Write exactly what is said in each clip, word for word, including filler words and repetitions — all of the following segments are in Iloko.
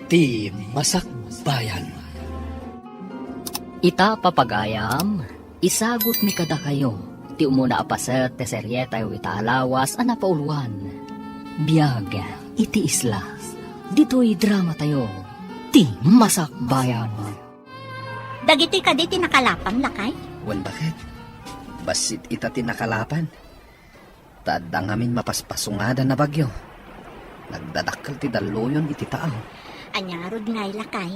Ti Masakbayan. Ita, papagayam, isagutmi kadakayo ti umuna a paset ti serietayo ita a lawas a napauluan, Biag iti Isla. Ditoy dramatayo, Ti Masakbayan. Dagitoy kadi ti nakalapam, lakay? Wen, baket? Bassit ita ti nakalapam. Ta adda ngamin mapaspasungadan a bagyo. Nagdadakkel ti dalluyon iti taaw. Ania ngarud ngay, lakay?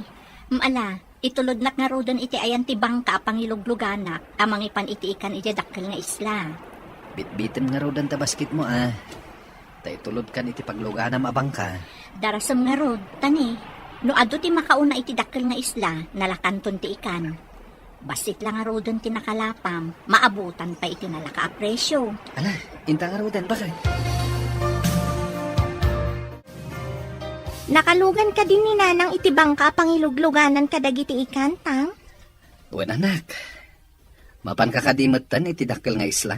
Ala, itulodnak ngaruden iti ayan ti bangka a pangilugluganak a mangipan iti ikan idiay dakkel nga isla. Bitbitem ngaruden ta basketmo a. Ta itulodkan iti pagluganam a bangka. Darasem ngarud, ta ni, no adu ti makauna iti dakkel nga isla, nalakanton ti ikan. Bassit la ngaruden ti nakalapam, maabutan pay iti nalaka a presio. Ala, inta ngaruden, baket? Nakalugan kadi ni Nanang iti bangka a pangilugluganan kadagiti ikan, Tang? Wen, anak. Mapanka kadi metten iti dakkel nga isla?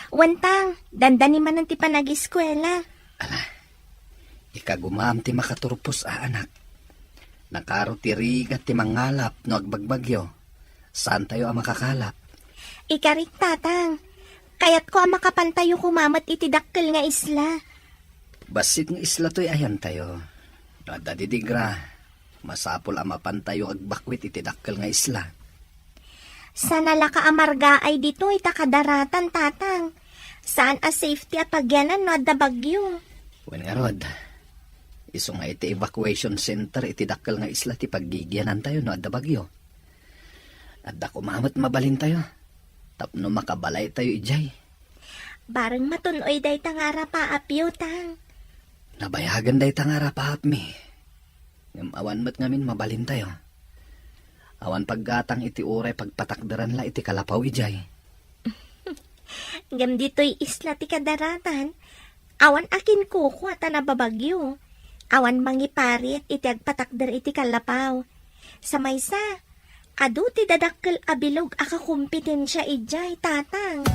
Wen, Tang, dandani manen ti panagiskuela. Ala, ikagumaam ti makaturpos a anak. Nakaro ti rigat ti mangalap no agbagbagyo. Saantayo a makakalap. Ikarik, Tatang. Kayatko a makapantayo koma met iti dakkel nga isla. Bassit nga isla toy ayantayo. No adda didigra, masapul a mapantayo agbakwit iti dakkel nga isla. Sanalaka a margaay ditoy ta kadaratan, Tatang. Saan a safety a pagyanan no adda bagyo. Wen ngarud, isu nga iti evacuation center iti dakkel nga isla ti paggigianantayo no adda bagyo. Adda koma met mabalintayo tapno makabalaytayo idiay. Bareng matun-oy dayta nga arapaapyo, Tang. Nabayagen dayta nga arapaapmi. Ngem awan met ngamin mabalintayo. Awan paggatang iti uray pagpatakderan la iti kalapaw idiay. Ngem ditoy isla ti kadaratan, awan a kinkukua ta nababagyo. Awan mangiparit iti agpatakder iti kalapaw. Sa maysa, adu ti dadakkel a bilog a kakompetensia idiay, Tatang.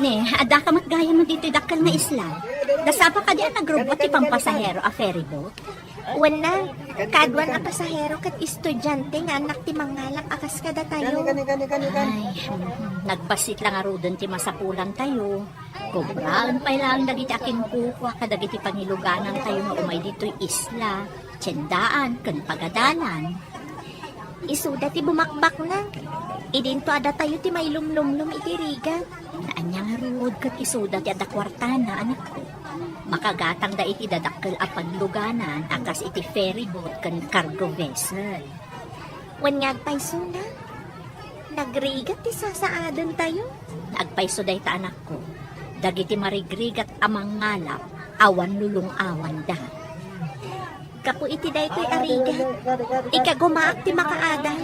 Ne, adda ka met gayam ditoy dakkel nga isla. Dasapa kadi a nagrubbuat ti pampasahero a ferry boat? Wen, Nang, kaaduan a pasahero ket estudiante nga annak ti mangalap a kas kadatayo. Ay, hmm, nagbassit la ngaruden ti masapulantayo. Kobraen pay laeng dagiti akinkukua kadagiti pangiluganantayo nga umay ditoy isla, tiendaan, ken pagadalan. Isuda ti bumakbakna. Idinto a datayo ti mailumlumlom iti rigat. Ania ngarud ket isuda ti adda kuartana, anakko. Makagatangda iti dadakkel a pagluganan a kas iti ferry boat ken cargo vessel. Wen nga agpaysona, nagrigat ti sasaadentayo. Agpayso dayta, anakko. Dagiti marigrigat a mangalap, awan lulung-awanda. Gapu iti daytoy a rigat, ikagumaak ti makaadal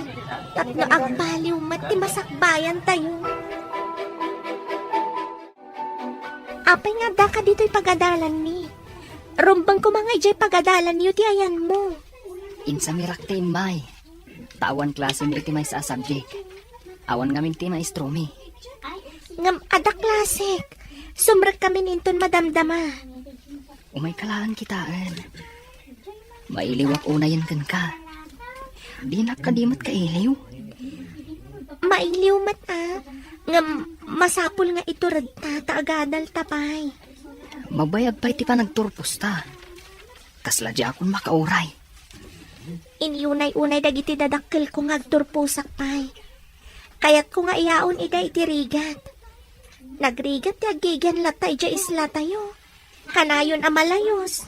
tapno agbaliw met ti masakbayantayo. Apay nga addaka ditoy pagadalanmi? Rumbeng koma nga idiay pagadalanyo ti ayanmo. Insamirak ti immay. Ta awan klasemi iti maysa a subject. Awan ngamin ti maestromi. Ngem adda klasek. Sumrekkamin inton madamdama. Umayka laeng kitaen. Mailiwak unayen kenka. Dinak kadi met kailiw. Mailiw met a, ngem masapul nga ituredta ta agadalta pay. Mabayag pay ti panagturposta. Kasla diakon makauray. Inyunay-unay dagiti dadakkelko nga agturposak pay. Kayatko nga iyaon ida iti rigat. Nagrigat ti aggigian latta idiay islatayo. Kanayon a malayos.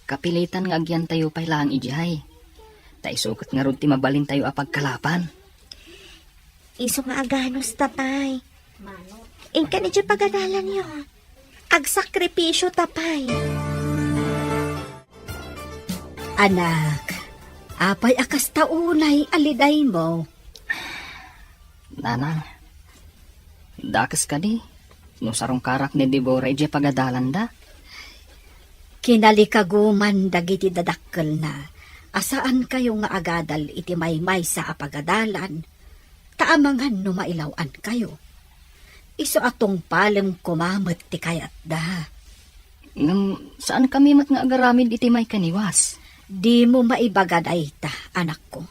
Kapilitan nga agyantayo pay laeng idiay. Ta isu ket ngarud ti mabalintayo a pagkalapan. Isu nga aganos ta pay. Inkan idiay pagadalanyo. Agsakripisio ta pay. Anak, apay a kasta unay a lidaymo? Nanang, dakes kadi no sarungkarak ni Deborah idiay pagadalanda? Kinalikaguman dagiti dadakkelna a saankayo nga agadal iti maymaysa a pagadalan, ta amangan no mailaw-ankayo. Isu a tungpalem koma met ti kayatda. Ngem saan kami met nga agaramid iti maikaniwas. Dimo maibaga dayta, anakko.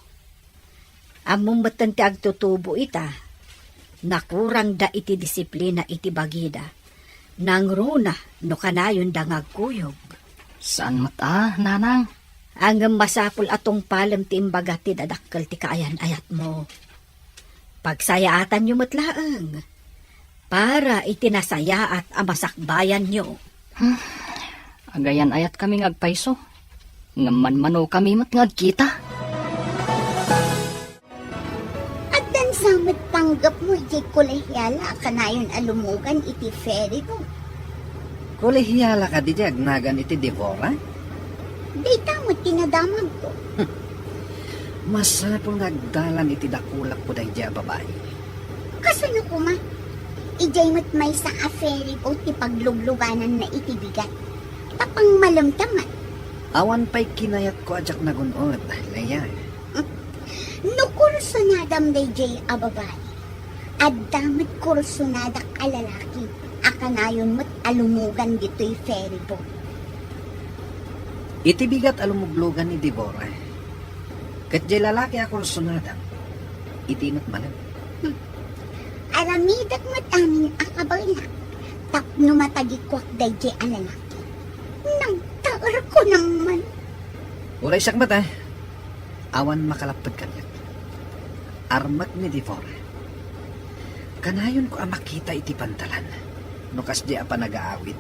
Ammom metten ti agtutubo ita, nakurangda iti disiplina iti bagida. Nangruna no kanayonda nga agkuyog. Saan met a, nanang. Ngem masapul a tungpalem ti imbaga ti dadakkel ti kaayan-ayatmo. Pagsayaatanyo met laeng para iti nasayaat a masakbayanyo. Hmm. Agayan-ayat kami nga agpayso. Ngem manmano kami met nga agkita. Addan sa met panggepmo idiay kolehiala a kanayon a lumugan iti ferry boat? Kolehiala kadi ti agnagan iti Devora? Dayta met ti nadamagko. Masapul nga agdalan iti dakulakko daydiay a babai. Kasano koma? Idiay met maysa a ferry boat ti pagluglugananna iti bigat. Papangmalemta met. Awan pay kinayatko a diak nagun-od, Leia. No kursunadam daydiay a babai, adda met kursunadak a lalaki a kanayon met a lumugan ditoy ferry boat. Iti bigat a lumuglugan ni Devora, ket diay lalaki a kursunadam, iti met manen. Hmm. Aramidek met amin a kabaelak tapno matagikuak daydiay a lalaki. Nagtaerko naman. Uray siak met, eh. Awan makalapped kaniak. Armek ni Devora. Kanayonko a makita iti pantalan no kasdi a panagaawid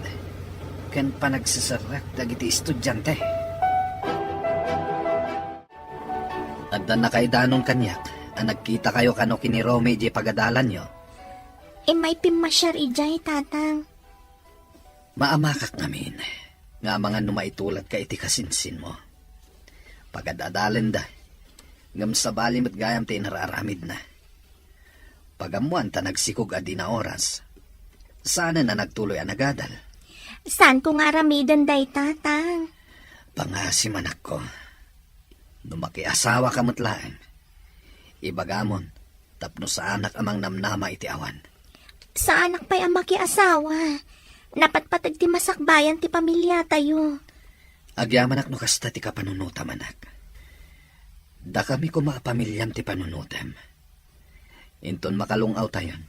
ken panagseserrek dagiti estudiante. Adda nakaidanon kaniak a nagkitakayo kano ken ni Romy idiay pagadalanyo. Immay pimmasiar idiay, Tatang. Maamakak ngamin nga amangan no maitulatka iti kasinsinmo. Pagad-adalenda, ngem sabali met gayam ti inar-aramidna. Pagammoan ta nagsikog a dina oras. Saanen a nagtuloy a nagadal. Saanko nga aramiden dayta, Tang? Pangaasim, anakko. No makiasawaka met laeng, ibagamon tapno saanak a mangnamnama iti awan. Saanak pay a makiasawa. Napatpateg ti masakbayan ti pamiliatayo. Agyamanak no kasta ti kapanunotam, anak. Dakami koma a pamiliam ti panunotem. Inton makalung-awtayon,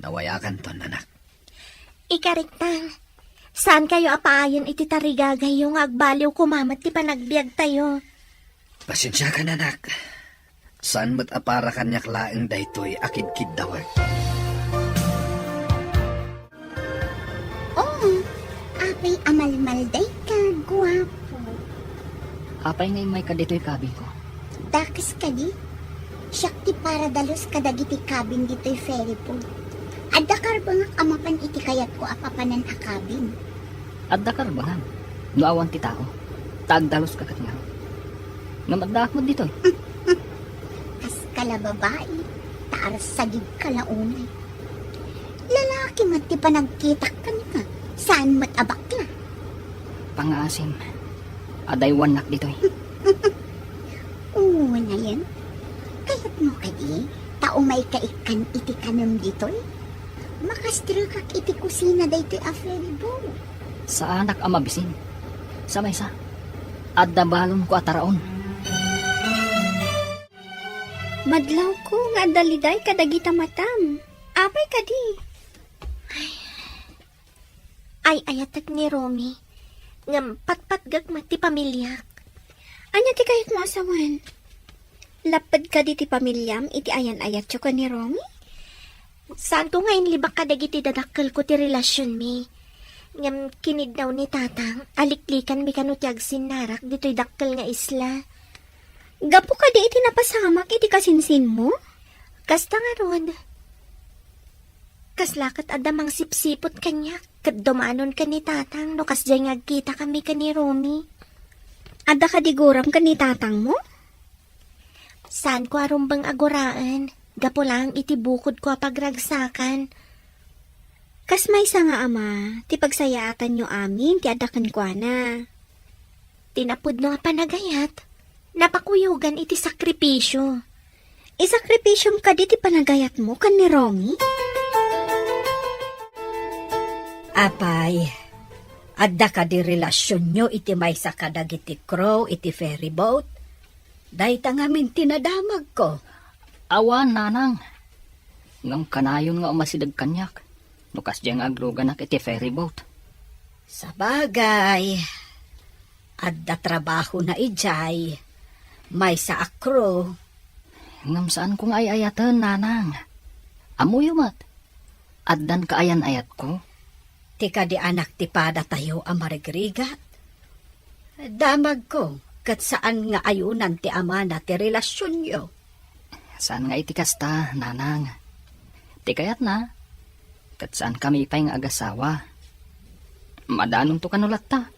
nawayakanton, anak. Ikarik, Tang, saankayo a paayen iti tarigagayyo nga agbaliw koma met ti panagbiagtayo. Pasensiakan, anak. Saan met a para kaniak laeng daytoy a kidkiddawek. Oo, apay a malmaldayka, guapo. Apay nga immayka ditoy kabinko? Dakes kadi? Siak ti para dalus kadagiti kabin ditoy ferry port. Adda karbengak a mapan iti kayatko a papanan a kabin. Adda karbengam no awan ti tao, ta agdaluska ket ngarud. Ngem addaak met ditoy. Kaska la babai, ta arsagidka la unay. Lalaki met ti panagkitak kenka, saan met a bakla. Pangaasim, adaywannak ditoy. Unayen, kayatmo kadi ta umayka ikkan iti kanem ditoy? Makastrekak iti kusina daytoy a ferry boat. Saanak a mabisin. Sa maysa, adda balonko a taraon. Madlawko nga adda liday kadagita matam. Apay kadi? Ay, ayatek ni Romy. Ngem patpatgek met ti pamiliak. Ania ti kayatmo a sawen? Lapped kadi ti pamiliam iti ayan-ayatyo ken ni Romy? Saanko nga inlibak kadagiti dadakkelko ti relasionmi. Ngem kiniddaw ni Tatang, aliklikanmi kano ti agsinnarak ditoy dakkel nga isla. Gapu kadi iti napasamak iti kasinsinmo? Kasta ngarud. Kasla ket adda mangsipsiput kaniak, ket dumanon ken ni Tatang no kasdiay nga agkitakami ken ni Romy. Adda kadi guram ken ni Tatangmo? Saanko a rumbeng a guraen, gapu laeng iti bukodko a pagragsakan. Kas maysa nga ama, ti pagsayaatanyo amin ti adda kenkuana. Ti napudno a panagayat, napakuyogan iti sakripisio. Isakripisiom kadi ti panagayatmo ken ni Romy? Apay, Adda kadi relasionyo iti maysa kadagiti crew iti ferry boat? Dayta ngamin ti nadamagko. Awan, nanang. Ngem kanayon nga umasideg kaniak no kasdiay nga agluganak iti ferry boat. Sabagay, adda trabahona idiay maysa a crew. Ngem saanko nga ay-ayaten, nanang. Ammoyo met, addan kaayan-ayatko. Ti kadi anak ti padatayo a marigrigat. Damagko, ket saan nga ayunan ti amana ti relasionyo. Saan nga iti kasta, nanang. Ti kayatna, ket saankami pay nga agasawa. Madanonto kano latta.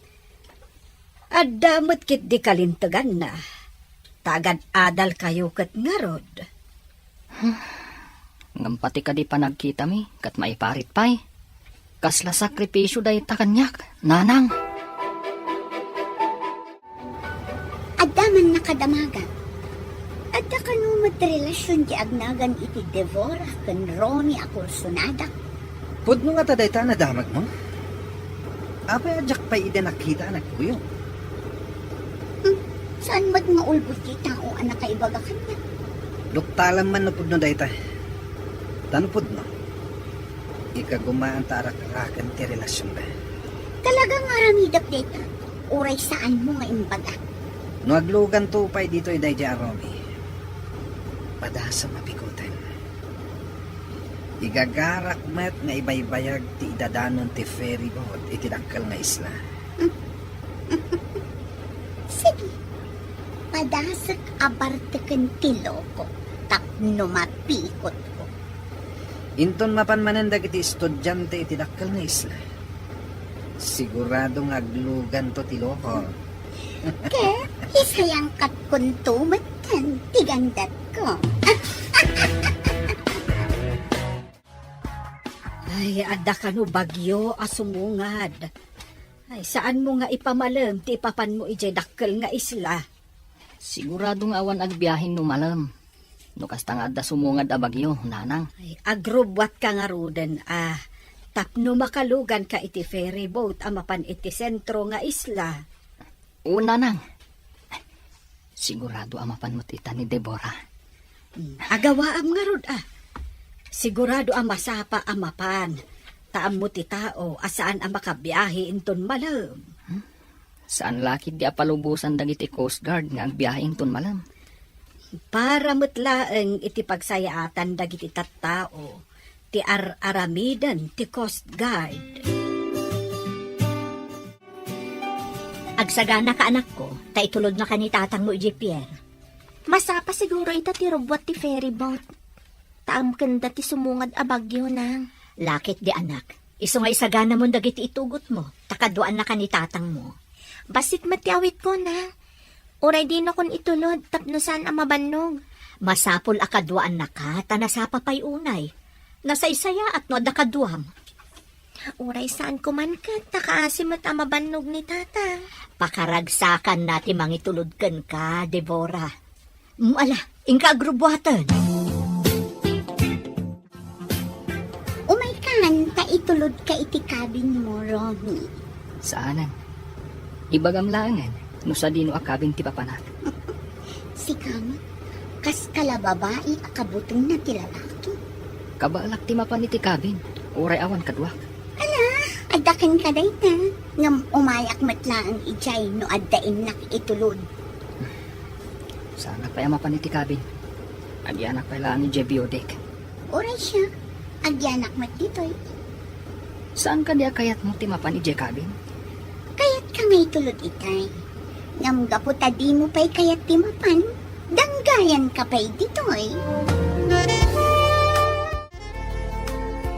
Adda met ketdi kalinteganna, ta agad-adalkayo ket ngarud. Ngem pati kadi panagkitami ket maiparit pay. Kasla sakripisio dayta kaniak, nanang. Adda man nakadamagak. Adda kano met relasion ti agnagan iti Deborah ken Romy a kursonadak? Pudno ngata dayta a nadamagmo? Apay a diak pay idi nakita a nagkuyog? Hmm, saan met nga ulbod ti tao a nakaibaga kaniak? Luktalam man no pudno dayta. Ta no pudno, ikagumaan ta arak-araken ti relasionda. Talaga nga aramidek dayta, uray saanmo nga imbaga. No agluganto pay ditoy daydiay a Romy, padasem a piguten. Igagarak met nga ibaybayag ti idadanon ti ferry boat iti dakkel nga isla. Sige, padasek a barteken ti loko tapno mapikotko. Inton mapan manen dagiti estudiante iti dakkel nga isla, sigurado nga agluganto ti loko. Ket isayangkatkonto metten ti gandatko. Ay, adda kano bagyo a sumungad. Ay, saanmo nga ipamalem ti ipapanmo idiay dakkel nga isla? Sigurado nga awan agbiahen no malem. No kasta nga adda sumungad a bagyo, nanang. Ay, agrubbuatka ngaruden a tapno makaluganka iti ferry boat a mapan iti sentro nga isla. Oo, nanang. Sigurado a mapan met ita ni Deborah. Hmm, agawaam ngarud a. Sigurado a masapa a mapan. Ta ammo ti tao a saan a makabiahe inton malem. Hmm? Saan la ketdi a palubosan dagiti Coast Guard nga agbiahe inton malem. Para met laeng iti pagsayaatan dagiti tattao ti ar-aramiden ti Coast Guard. Agsaganaka, anakko, ta itulodnaka ni tatangmo idiay pier. Masapa siguro ita ti rubbuat ti ferry boat. Ta ammokenda ti sumungad a bagyo, nang. La ketdi, anak. Isu nga isaganamon dagiti itugotmo, ta kaduaannaka ni tatangmo. Bassit met ti awitko, nang. Uray dinakon itulod tapno saan a mabannog. Masapul a kaduaannaka, ta nasapa pay unay. Nasaysayaat no adda kaduam. Uray saanko man ket, ta kaasi met a mabannog ni tatang. Pakaragsakanna ti mangitulod kenka, Deborah. Mm, ala, inka agrubbuaten. Umaykan ta itulodka iti cabinmo, Romy. Saanen. Ibagam laengen no sadino a cabin ti papanak. Sika met, kas kala babai a kabutengna ti lalaki. Kabaelak ti mapan iti cabin, uray awan kaduak. Ala, adda kenka dayta, ngem umayak met laeng idiay no adda innak itulod. Saanak pay a mapan iti cabin. Agyanak pay laeng idiay view deck. Uray siak, agyanak met ditoy. Saan kadi a kayatmo ti mapan idiay cabin? Kayatka nga itulod itay. Ngem gapu ta dimo pay kayat ti mapan, danggayanka pay ditoy.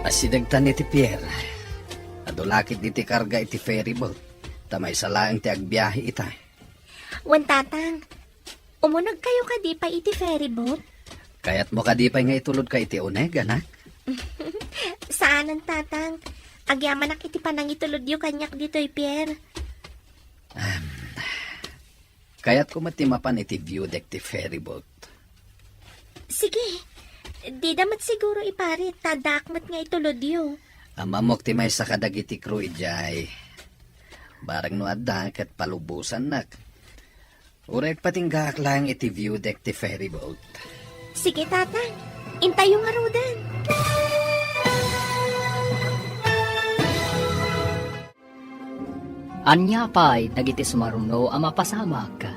Asidegtan iti pier. Adu la ketdi ti karga iti ferry boat. Ta maysa laeng ti agbiahe ita. Wen, tatang, umunegkayo kadi pay iti ferry boat? Kayatmo kadi pay nga itulodka iti uneg, anak? Saanen, tatang. Agyamanak iti panangitulodyo kaniak ditoy pier. Em, kayatko met ti mapan iti view deck ti ferry boat. Sige. Dida met siguro iparit, ta addaak met nga itulodyo. Am-ammok ti maysa kadagiti crew idiay. Barang no adda ket palubosannak. Uray agpatinggaak laeng iti view deck ti ferry boat. Sige, Tatang. Intayo ngaruden. Ania pay dagiti sumaruno a mapasamak?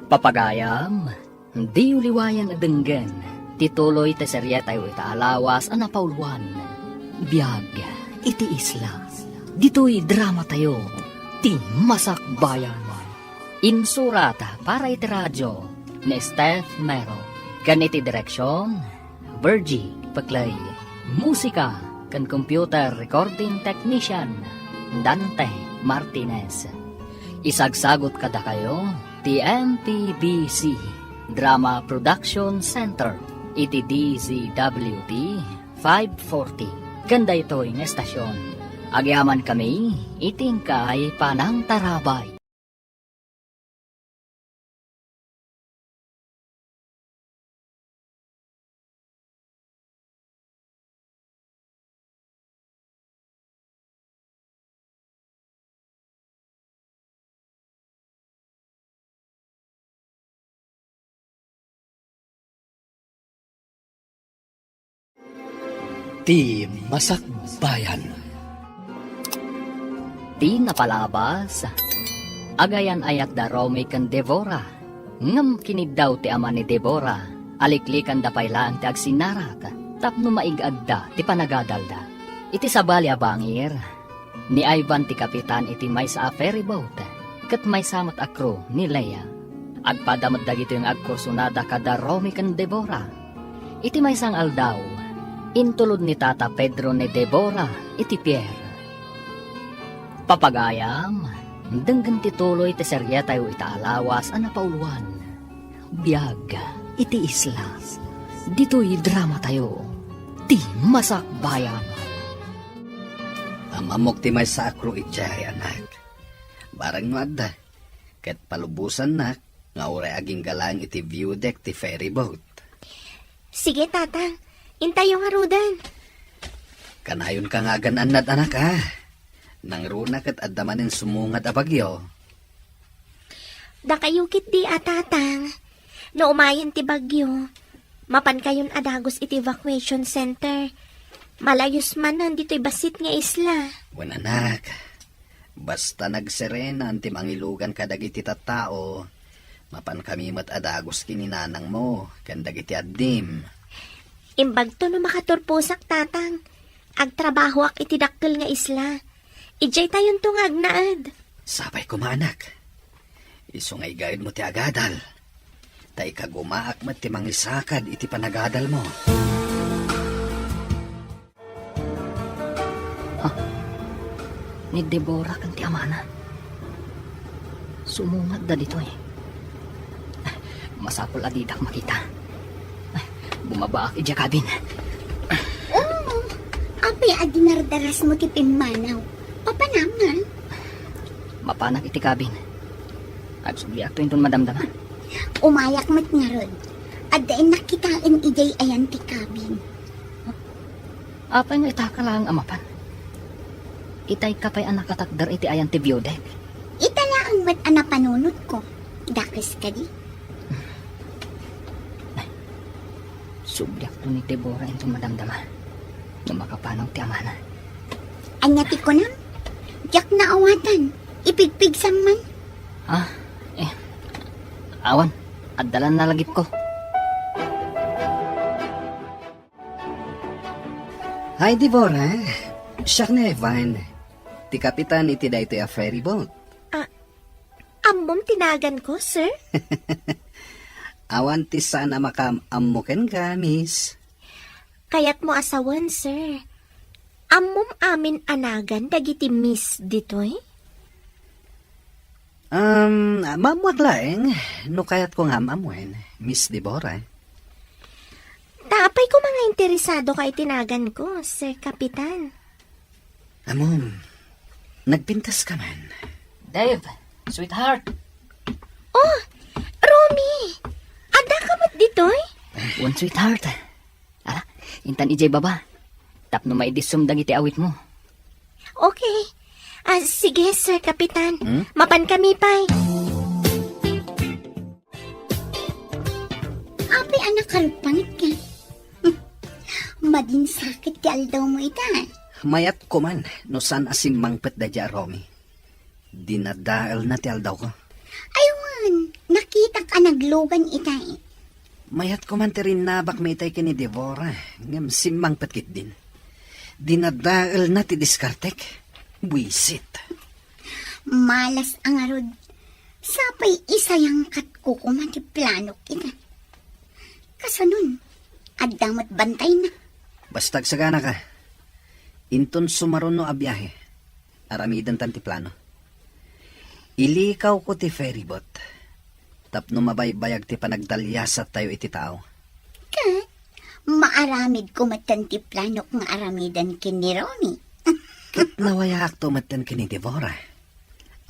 Papagayam, diyo liwayan a denggen ti tuloy ti serietayo ita a lawas a napauluan, Biag iti Isla. Ditoy dramatayo, Ti Masakbayan. Insurat para iti radio ni Steph Mero. Ken iti direksion, Virgie Peclay. Musika ken computer recording technician, Dante Martinez. Isagsagut kadakayo ti M P B C Drama Production Center iti D Z W T five forty. Ken daytoy nga estasion, agyamankami iti inkay panangtarabay. Ti Masakbayan. Ti napalabas, agayan-ayat da Romy ken Deborah, ngem kiniddaw ti ama ni Deborah, aliklikanda pay laeng ti agsinnarak tapno maig-agda ti panagadalda. Iti sabali a bangir, ni Ivan ti kapitan iti maysa a ferry boat, ket maysa met a crew ni Lea. Agpada met dagitoy nga agkursunada kada Romy ken Deborah. Iti maysa nga aldaw, intulod ni Tata Pedro ni Deborah iti pier. Papagayam, denggen ti tuloy ti serietayo ita a lawas a napauluan, Biag iti Isla. Ditoy dramatayo, Ti Masakbayan. Am-ammok ti maysa a crew idiay, anak. Barang no adda, ket palubosannak nga uray agingga laeng iti view deck ti ferry boat. Sige, Tatang. Intayo ngaruden. Kanayonka nga agan-annad, anak, a. Nangruna ket adda manen sumungad a bagyo. Dakayo ketdi a, Tatang. No umayen ti bagyo, mapankayon a dagus iti evacuation center. Malayos manen ditoy bassit nga isla. Wen, anak, basta nagserenan ti mangilugan kadagiti tattao, mapankami met a dagus ken ni nanangmo ken dagiti addim. Imbagto no makaturposak, Tatang. Agtrabahoak iti dakkel nga isla. Idiaytayonto nga agnaed. Sapay koma, anak. Isu nga igaedmo ti agadal, ta ikagumaak met ti mangisakad iti panagadalmo. Ha? Ni Deborah ken ti amana. Sumungadda ditoy. Masapul a didak makita. Bumabaak idiay cabin. Oh, apay a dinardarasmo ti pimmanaw? Papanam, ha? Mapanak iti cabin. Agsubliakto inton madamdama. Umayak met ngarud. Adda innak kitaen idiay ayan ti cabin. Apay nga itaka laeng a mapan? Itayka pay a nakatakder iti ayan ti view deck? Ita laeng met a napanunotko. Dakes kadi? Ay, subliakto ni Deborah inton madamdama no makapanaw ti amana. Ania ti kunam? Diak naawatan. Ipigpigsam man. Ah, eh. Awan, adda la nalagipko. Hi, Deborah. Siak ni Ivan, ti kapitan iti daytoy a ferry boat. Ah, ammom ti naganko, sir? Awan ti saan a makaam-ammo kenka, miss. Kayatmo a sawen, sir. Ammom amin a nagan dagiti miss ditoy? Um, maammoak laeng no kayatko nga am-ammoen, Miss Deborah. Ta apay koma nga interesado ka iti naganko, Sir Kapitan? Ammom, nagpintas ka man. Dave, sweetheart. Oh, Romy! Adda ka met ditoy? Wen, sweetheart. Ala, intan idiay baba. Tapno maidissum dagiti awitmo. Okay. Ah, sige, Sir Kapitan. Hmm? Mapan kami pay. Apay a nakarpangit ka? Madinsakit ti aldawmo ita. Mayat ko man no saan a simmangpet daydiay a Romy. Dinadaelna ti aldawko. Ay wen, nakitak a naglugan itay. Mayat ko man ti rinnabakmi itay ken ni Deborah, ngem simmangpet ketdin. Dinadaelna ti diskartek. Buisit. Malas a ngarud. Sapay isayangkatko koma ti planok ita. Kasanon, adda met bantayna. Basta agsaganaka. Inton sumaruno a biahe, aramidentan ti plano. Ilikawko ti ferryboat tapno mabaybayag ti panagdaliasattayo iti tao. Ket maaramidko metten ti planok nga aramiden ken ni Romy. Ket nawayaakto metten ken ni Deborah.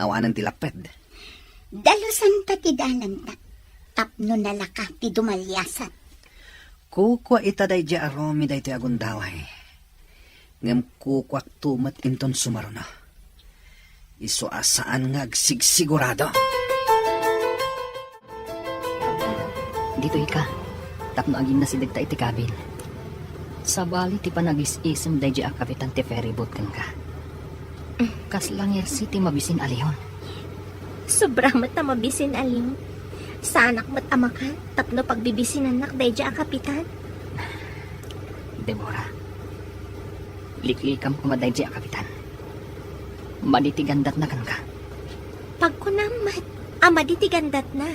Awanen ti lapped. Dalusanta ti dalanta tapno nalaka ti dumaliasat. Kukua ita daydiay a Romy daytoy a gundaway. Ngem kukuakto met inton sumaruno. Isu a saan nga agsigsigurado. Ditoy ka, tapno agimnasidegta iti cabin. Sabali ti panagis-isem daydiay a kapitan ti ferryboat kenka. Kasla ngersi ti mabisin a leon. Sobra met a mabisin a leon. Saanak met a makan tapno pagbibisinannak daydiay a kapitan. Deborah, liklikam koma daydiay a kapitan. Madi ti gandatna kenka. Pagkunam met a madi ti gandatna.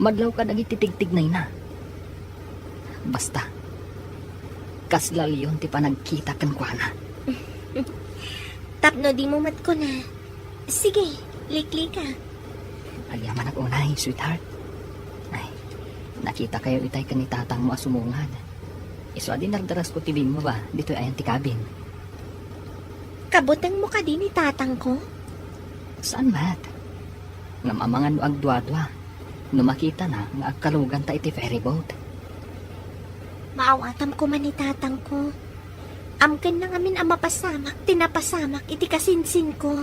Madlaw kadagiti tigtignayna. Basta, kasla leon ti panagkita kenkuana. Tapno dimo met kuna. Sige, liklika. Agyamanak unay, sweetheart. Ay, nakitakayo itay ken ni tatangmo a sumungad. Isu a dinardarasko ti bimmaw a ditoy ayan ti cabin. Kabutengmo kadi ni tatangko? Saan met? Ngem amangan no agduadua, no makitana nga agkaluganta iti ferryboat. Maawatam koma ni tatangko. Amkenna ngamin a mapasamak ti napasamak iti kasinsinko.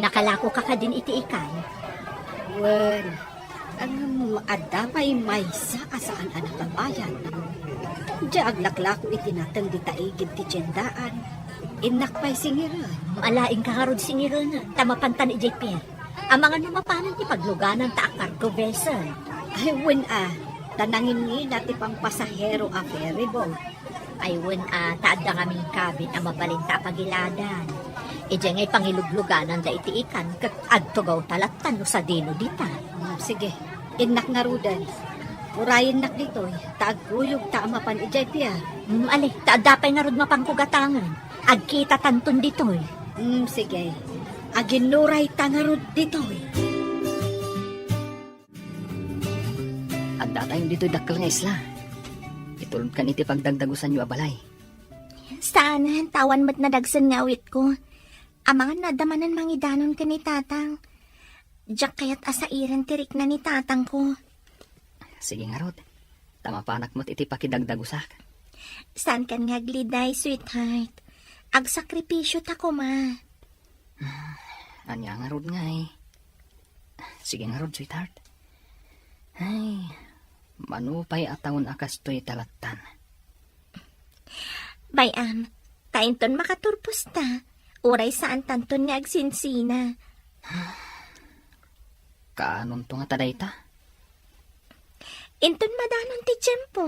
Nakalakoka kadin iti ikan? Wen, ngem adda pay maysa a saan a nakabayad. Diay aglaklako iti nateng dita igid ti tiendaan. Innak pay singiren. Alaingka ngarud singiren, ta mapantan idiay pier. Amangan no mapanan ti paglugananta a cargo vessel. Ay, wen a, ta nanginnina ti pampasahero a ferryboat. Ay, wen a, ta adda ngamin cabin a mabalinta a pagiladan. Idiay ngay pangiluglugananda iti ikan, ket agtugawta latta no sadino dita. Mm, sige, innak ngaruden. Urayennak ditoy, ta agkuyogta a mapan idiay pier. Mm, ali, ta adda pay ngarud mapanko gatangen. Agkitatanton ditoy. Mm, sige. Aginnurayta ngarud ditoy. Addatayon ditoy dakkel nga isla. Itulodkan iti pagdagdagusanyo a balay. Saanen, ta awan met nadagsen nga awitko. Amangan no adda manen mangidanon ken ni tatang. Diak kayat a sairen ti rikna ni tatangko. Sige ngarud, ta mapanak met iti pakidagdagusak. Saankan nga agliday, sweetheart. Agsakripisyo ta koma. Ania ngarud ngay? Sige ngarud, sweetheart. Ay, mano pay a taon a kastoy ta lattan. Bay-am, ta inton makaturposta, uray saantanton nga agsinsina. Kaanonto ngata dayta? Inton madanon ti tiempo.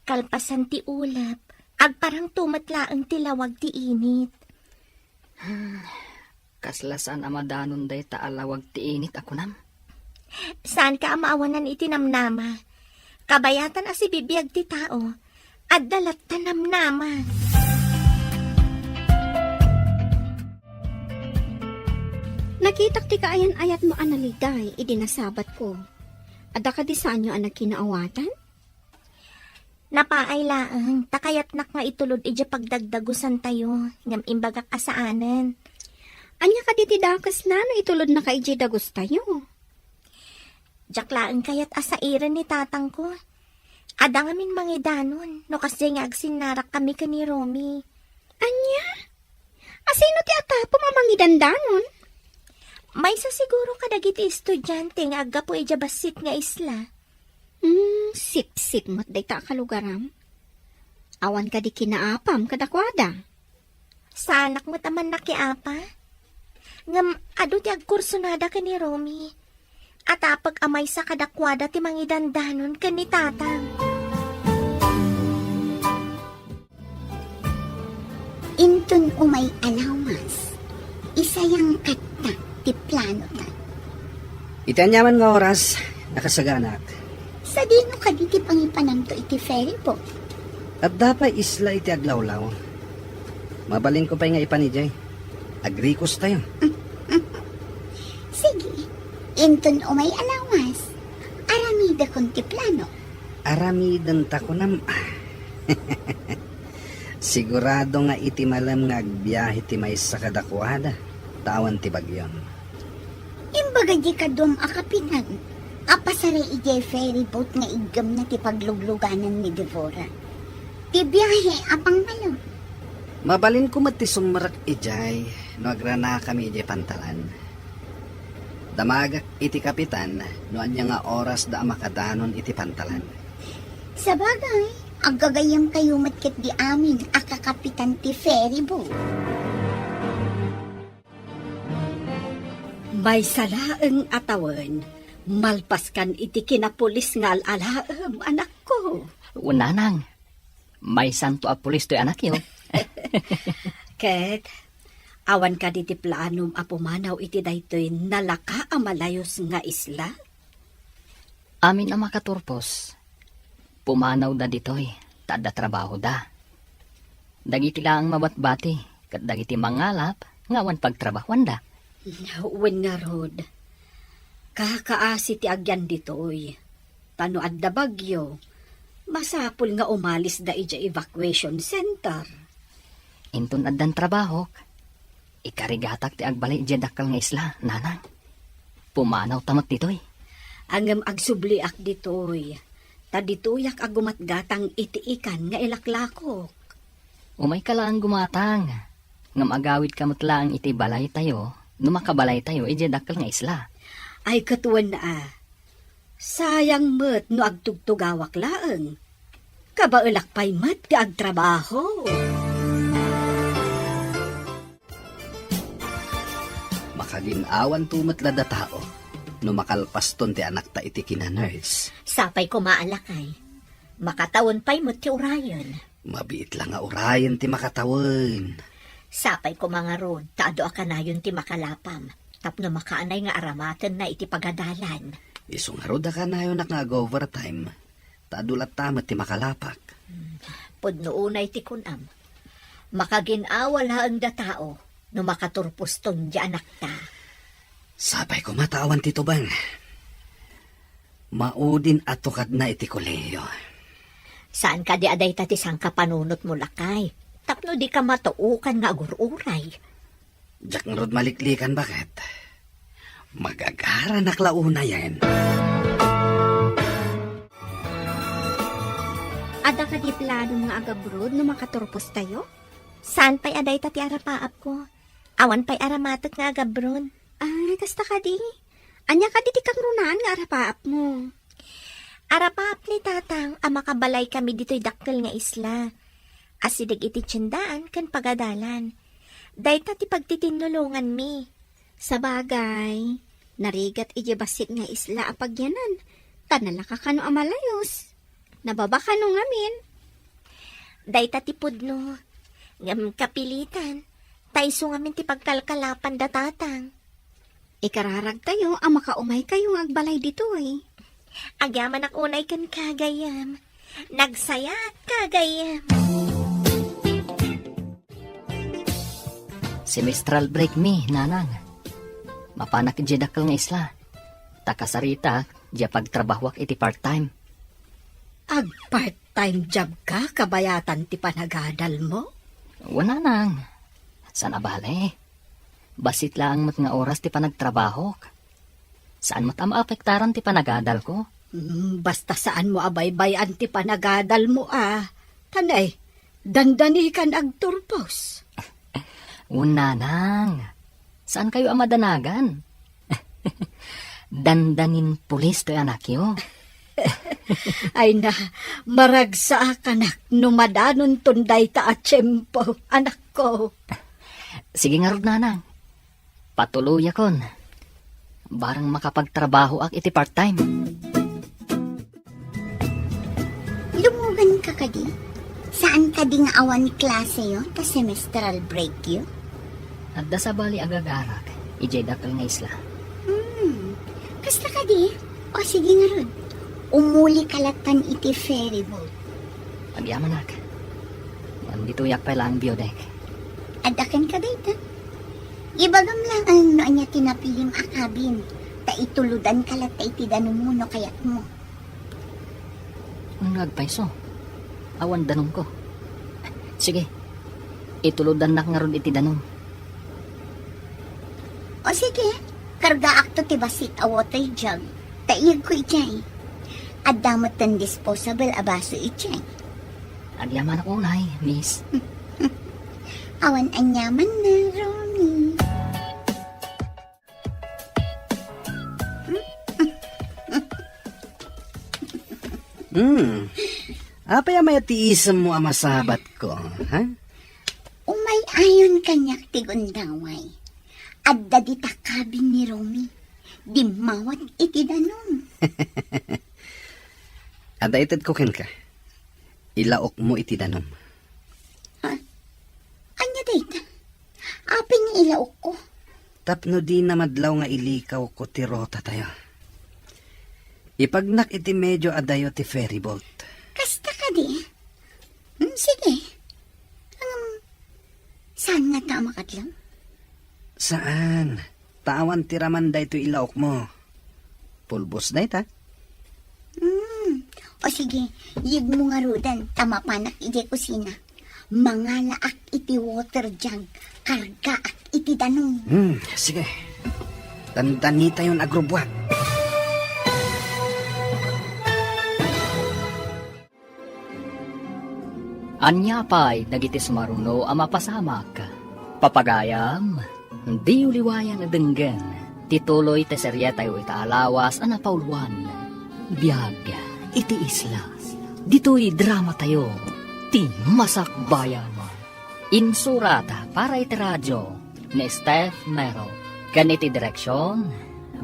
Kalpasan ti ulep, agparangto met laeng ti lawag ti init. Hmm, kasla saan a madanon dayta a lawag ti init a kunam? Saanka a maawanan iti namnama. Kabayatan a sibibiag ti tao, adda latta namnama. Nakitak ti kaayan-ayatmo a naliday idi nasabatko. Adda kadi saanyo a nagkinaawatan? Napaay laeng, ta kayatnak nga itulod idiay pagdagdagusantayo, ngem imbagak a saanen. Ania kadi ti dakesna no itulodnaka idiay dagustayo? Diak laeng kayat a sairen ni tatangko. Adda ngamin mangidanon no kasdiay nga agsinnarakkami ken ni Romy. Ania? Asino ti atapom a mangidandanon? Maysa siguro kadagiti estudiante nga aggapu idiay bassit nga isla. Hmm, sipsip met dayta a kalugaram. Awan kadi kinaapam kadakuada? Saanak met a mannakiapa. Ngem adu ti agkursonada ken ni Romy. Atapek a maysa kadakuada ti mangidandanon ken ni Tatang. Inton umay a lawas, isayangkatta ti planota. Iti aniaman nga oras, nakasaganak. Sadino kadi ti pangipanamto iti ferry boat? Adda pay isla iti aglawlaw. Mabalinko pay nga ipan idiay. Agrikos tayo. Sige, inton umay a lawas, aramidakon ti plano. Aramidenta kunam. Sigurado nga iti malem nga agbiahe ti maysa kadakuada, ta awan ti bagyon. Imbaga di kaduam a kapitan a pasaray idiay ferry boat nga iggemna ti paglugluganan ni Devora. Ti biahe a pangmalem. Mabalinko met ti sumrek idiay no agranakami idiay pantalan. Damagak iti kapitan no ania nga oras da a makadanon iti pantalan. Sabagay, aggagayyemkayo met ketdi amin a kakapitan ti ferry boat. Maysa laeng a tawen, malpaskan iti kinapulis nga al-alaem, anakko. Wen, nanang, maysanto a pulis toy anakyo. Ket, awan kadi ti planom a pumanaw iti daytoy nalaka a malayus nga isla? Amin a makaturpos, pumanawda ditoy, ta adda trabahoda. Dagiti laeng mabatbati, ket dagiti mangalap nga awan pagtrabahuanda. Wen ngarud, kakaasi ti agyan ditoy. Ta no adda bagyo, masapul nga umalisda idiay evacuation center. Inton addan trabahok, ikarigatak ti agbalay idiay dakkel nga isla, nanang. Pumanawta met ditoy. Ngem agsubliak ditoy, ta ditoyak a gumatgatang iti ikan nga ilaklakok. Umayka laeng gumatang, ngem agawidka met laeng iti balaytayo no makabalaytayo idiay dakkel nga isla. Ay, ket wen a, sayang met no agtugtugawak laeng. Kabaelak pay met ti agtrabaho. Makagin-awanto met la datao no makalpaston ti anakta iti kina-nurse. Sapay koma a lakay. Makatawen pay met ti urayen. Mabiit la nga urayen ti makatawen. Sapay koma ngarud ta adu a kanayon ti makalapam tapno makaanay nga aramatenna iti pagadalan. Isu ngarud a kanayonak nga ag-overtime ta adu latta met ti makalapak. Hmm, pudno unay ti kunam. Makagin-awa laeng datao no makaturposton ti anakta. Sapay koma ta awan ti tubeng. Maudin a tukadna iti kolehiyo. Saan kadi a dayta ti sangkapanunotmo, lakay, tapno dika matuokan nga agur-uray? Diak ngarud maliklikan, baket. Magagaranak la unayen. Adda kadi planom nga agabroad no makaturpostayo? Saan pay a dayta ti arapaapko? Awan pay aramatek nga agabroad. Ay, kasta kadi? Ania kadi ti kangrunaan nga arapaapmo? Arapaap ni Tatang a makabalaykami ditoy dakkel nga isla. Asideg iti tiendaan ken pagadalan. Dayta ti pagtitinnulonganmi. Sabagay, narigat idiay bassit nga isla a pagyanan, ta nalaka kano a malayus. Nababa kano ngamin. Dayta ti pudno. Ngem kapilitan, ta isu ngamin ti pagkalkalapan da Tatang. Ikararagtayo a makaumaykayo nga agbalay ditoy. Agyamanak unay kenka, gayyem. Nagsayaatka, gayyem. Semestral break mi, nanang. Mapanak idiay dakkel nga isla. Ta kasaritak, diay pagtrabahoak iti part-time. Ag-part-time job ka, kabayatan ti panagadalmo? Wen, nanang. Saan a bale. Bassit laeng met nga oras ti panagtrabahok. Saan met a maapektaran ti panagadalko. Mm, basta saanmo a baybay-an ti panagadalmo a. Tanay, dandanikan agturpos. Wen, nanang, saankayo a madanagan. Dandanin pulis toy anakyo. Ay na, maragsakanak no madanonton dayta a tiempo, anakko. Sige ngarud, nanang. Patuloyakon. Barang makapagtrabahoak iti part-time. Lumugan ka kadi? Saan kadi nga awan klaseyo ta semestral breakyo? Adda sabali a gagarak idiay dakkel nga isla. Hmm. Kasta kadi? O sige ngarud. Umuli ka latan iti ferry boat. Agyamanak. Ngem ditoyak pay laeng view deck. Adda kenka dayta? Ibagam laeng no ania ti napilim a cabin, ta itulodan ka latta iti danummo no kayatmo. Wen, agpayso. Awan danumko. Sige. Itulodannak ngarud iti danum. O sige, kargaakto ti bassit a water jug, ta iyegko idiay. Adda metten disposable a baso idiay. Agyamanak unay, miss. Awan aniamanna, Romy. Hmm. Apay a mayat ti isemmo a masabatko, ha? Umay-ayon kaniak ti gundaway. Adda dita cabin ni Romy. Dimmawat iti danum. Adda itedko kenka. Ilaokmo iti danum. Ha? Ania dayta? Apay nga ilaokko? Tapno dina madlaw nga ilikawko ti rotatayo. Ipagnak iti medio adayo ti ferry boat. Kasta kadi? Hmm, sige. Ngem, saan ngata a makadlaw? Saan. Ta awan ti raman daytoy ilaokmo. Pulbos dayta. Hmm. O sige, iyegmo ngaruden ta mapanak idiay kusina. Mangalaak iti water jug, kargaak iti danum. Hmm, sige. Dandanitayon agrubuat. Ania pay dagiti sumaruno a mapasamak? Papagayam, diyo liwayan a denggen ti tuloy ti serietayo ita a lawas a napauluan, Biag iti Isla. Ditoy dramatayo, ti Masakbayan. Insurat para iti radio ni Steph Mero, ken iti direksion,